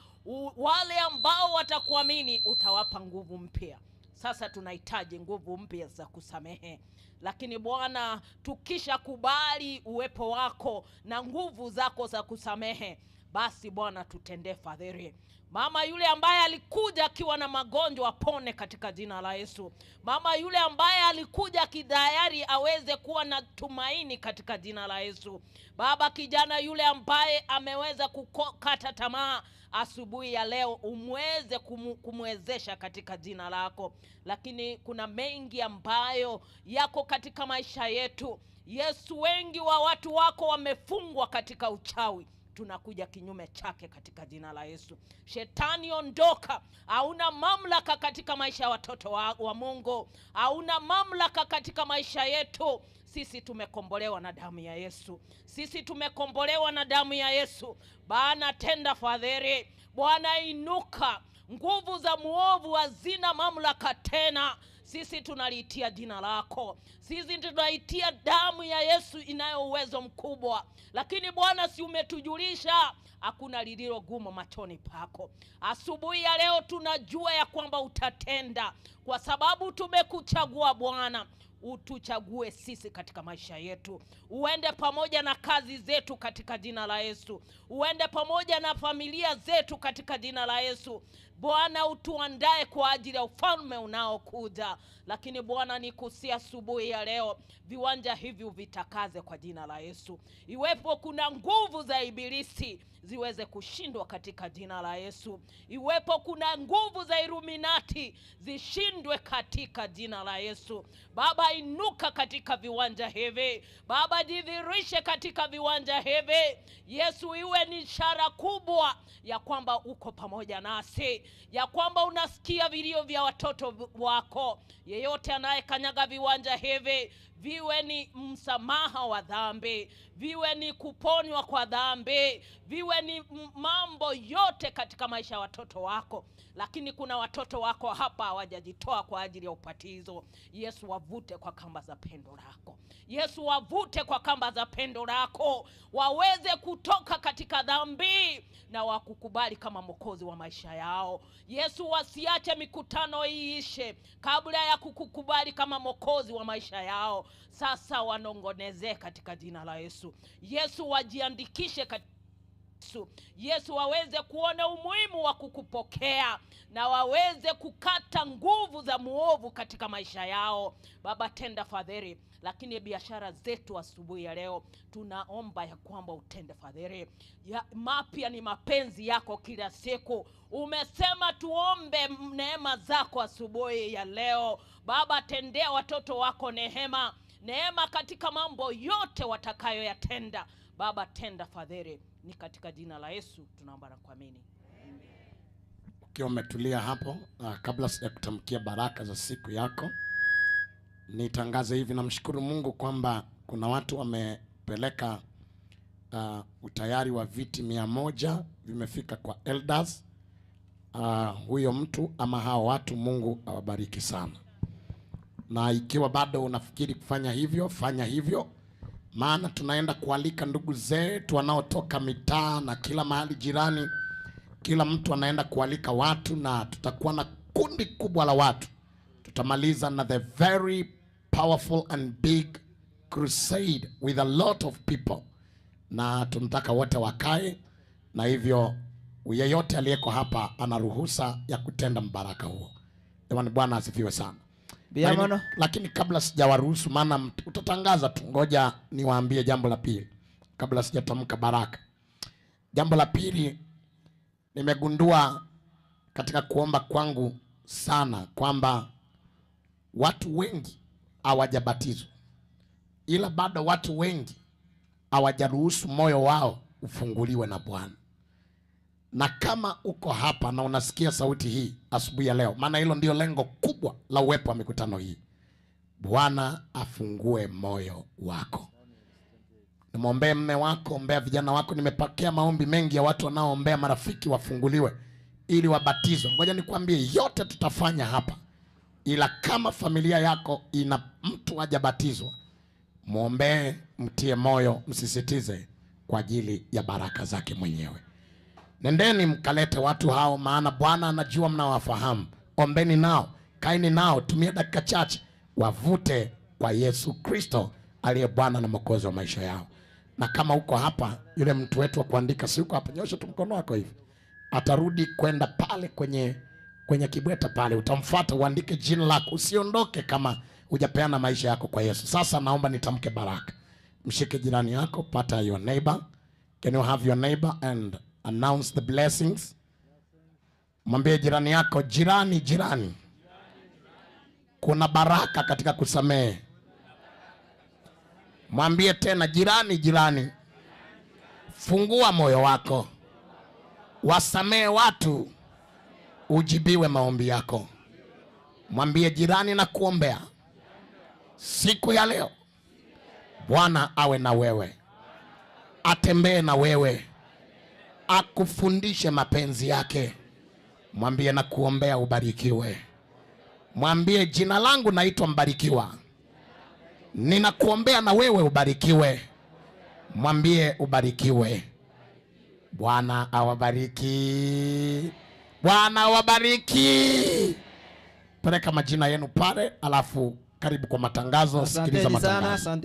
wale ambao watakuamini utawapa nguvu mpya. Sasa tunahitaji nguvu mpya za kusamehe. Lakini Bwana, tukisha kubali uwepo wako na nguvu zako za kusamehe, basi Bwana tutendee fadhili. Mama yule ambaye alikuja akiwa na magonjwa apone katika jina la Yesu. Mama yule ambaye alikuja kidayari aweze kuwa na tumaini katika jina la Yesu. Baba, kijana yule ambaye ameweza kukata tamaa Asubuhi ya leo umweze kumwezesha katika jina lako. Lakini kuna mengi ambayo yako katika maisha yetu. Yesu, wengi wa watu wako wamefungwa katika uchawi. Tunakuja kinyume chake katika jina la Yesu. Shetani, ondoka. Hauna mamlaka katika maisha ya watoto wa Mungu. Hauna mamlaka katika maisha yetu. Sisi tumekombolewa na damu ya Yesu. Sisi tumekombolewa na damu ya Yesu. Bwana, tenda fadhili. Bwana, inuka. Nguvu za muovu hazina mamlaka tena. Sisi tunaliitia jina lako. Sisi tunaitia damu ya Yesu inayo uwezo mkubwa. Lakini Bwana, si umetujulisha hakuna lililo gumu machoni pako. Asubuhi ya leo tunajua ya kwamba utatenda, kwa sababu tumekuchagua Bwana. Utuchague sisi katika maisha yetu. Uende pamoja na kazi zetu katika jina la Yesu. Uende pamoja na familia zetu katika jina la Yesu. Bwana, utuandae kwa ajili ya ufalme unaokuja. Lakini Bwana, nikusia asubuhi ya leo, viwanja hivi uvitakaze kwa jina la Yesu. Iwepo kuna nguvu za ibilisi ziweze kushindwa katika jina la Yesu. Iwepo kuna nguvu za Illuminati zishindwe katika jina la Yesu. Baba, inuka katika viwanja hivi. Baba, jidhihirishe katika viwanja hivi. Yesu, iwe ni ishara kubwa ya kwamba uko pamoja nasi, ya kwamba unasikia vilio vya watoto wako. Yeyote anayekanyaga viwanja hivi, viwe ni msamaha wa dhambi, viwe ni kuponywa kwa dhambi, viwe ni mambo yote katika maisha ya watoto wako. Lakini kuna watoto wako hapa hawajajitoa kwa ajili ya ubatizo. Yesu, wavute kwa kamba za pendo lako. Yesu, wavute kwa kamba za pendo lako, waweze kutoka katika dhambi na wakukubali kama Mwokozi wa maisha yao. Yesu, wasiache mikutano iishe kabla ya kukukubali kama Mwokozi wa maisha yao. Sasa wanongoneze katika jina la Yesu. Yesu, wajiandikishe katika Yesu. Yesu, waweze kuona umuhimu wa kukupokea na waweze kukata nguvu za muovu katika maisha yao. Baba, tenda fadhili. Lakini biashara zetu asubuhi ya leo tunaomba ya kwamba utende fadhili. Mapya ni mapenzi yako kila siku. Umesema tuombe neema zako asubuhi ya leo. Baba, tendea watoto wako neema. Neema katika mambo yote watakayoyatenda. Baba, tenda fadhili. Ni katika jina la Yesu tunaomba na kuamini. Ukiwa umetulia hapo, kabla sijakutamkia baraka za siku yako, nitangaze hivi. Namshukuru Mungu kwamba kuna watu wamepeleka utayari wa viti 100 vimefika kwa elders. Huyo mtu ama hao watu, Mungu awabariki sana. Na ikiwa bado unafikiri kufanya hivyo, fanya hivyo. Maana tunaenda kualika ndugu zetu wanaotoka mitaa na kila mahali jirani. Kila mtu anaenda kualika watu na tutakuwa na kundi kubwa la watu. Tutamaliza na the very powerful and big crusade with a lot of people. Na tunataka wote wakae, na hivyo yeyote aliyeko hapa ana ruhusa ya kutenda mbaraka huo. Jamani, Bwana asifiwe sana. Lakini kabla sijawaruhusu, maana utatangaza tu, ngoja niwaambie jambo la pili kabla sijatamka baraka. Jambo la pili, nimegundua katika kuomba kwangu sana kwamba watu wengi hawajabatizwa, ila bado watu wengi hawajaruhusu moyo wao ufunguliwe na Bwana. Na kama uko hapa na unasikia sauti hii asubuhi ya leo, maana hilo ndio lengo kubwa la uwepo wa mikutano hii, Bwana afungue moyo wako. Nimwombee mme wako, ombea vijana wako. Nimepokea maombi mengi ya watu wanaoombea marafiki wafunguliwe ili wabatizwe. Ngoja nikwambie, yote tutafanya hapa, ila kama familia yako ina mtu hajabatizwa, muombee, mtie moyo, msisitize kwa ajili ya baraka zake mwenyewe. Nendeni mkalete watu hao, maana Bwana anajua mnawafahamu. Ombeni nao, kaeni nao, tumia dakika chache, wavute kwa Yesu Kristo aliye Bwana na Mwokozi wa maisha yao. Na kama uko hapa, yule mtu wetu wa kuandika si uko hapa, nyosha tu mkono wako hivi, atarudi kwenda pale kwenye kibweta pale, utamfuata uandike jina lako. Usiondoke kama hujapeana maisha yako kwa Yesu. Sasa naomba nitamke baraka. Mshike jirani yako, pata your neighbor. Can you have your neighbor and announce the blessings? Mwambie jirani yako, jirani, jirani, kuna baraka katika kusamehe. Mwambie tena jirani, jirani, fungua moyo wako, wasamehe watu, ujibiwe maombi yako. Mwambie jirani na kuombea siku ya leo, Bwana awe na wewe, atembee na wewe, akufundishe mapenzi yake. Mwambie na kuombea ubarikiwe. Mwambie jina langu naitwa Mbarikiwa, ninakuombea na wewe ubarikiwe. Mwambie ubarikiwe. Bwana awabariki, Bwana awabariki. Peleka majina yenu pale, alafu karibu kwa matangazo. Sikiliza Asanteni sana, matangazo. asante.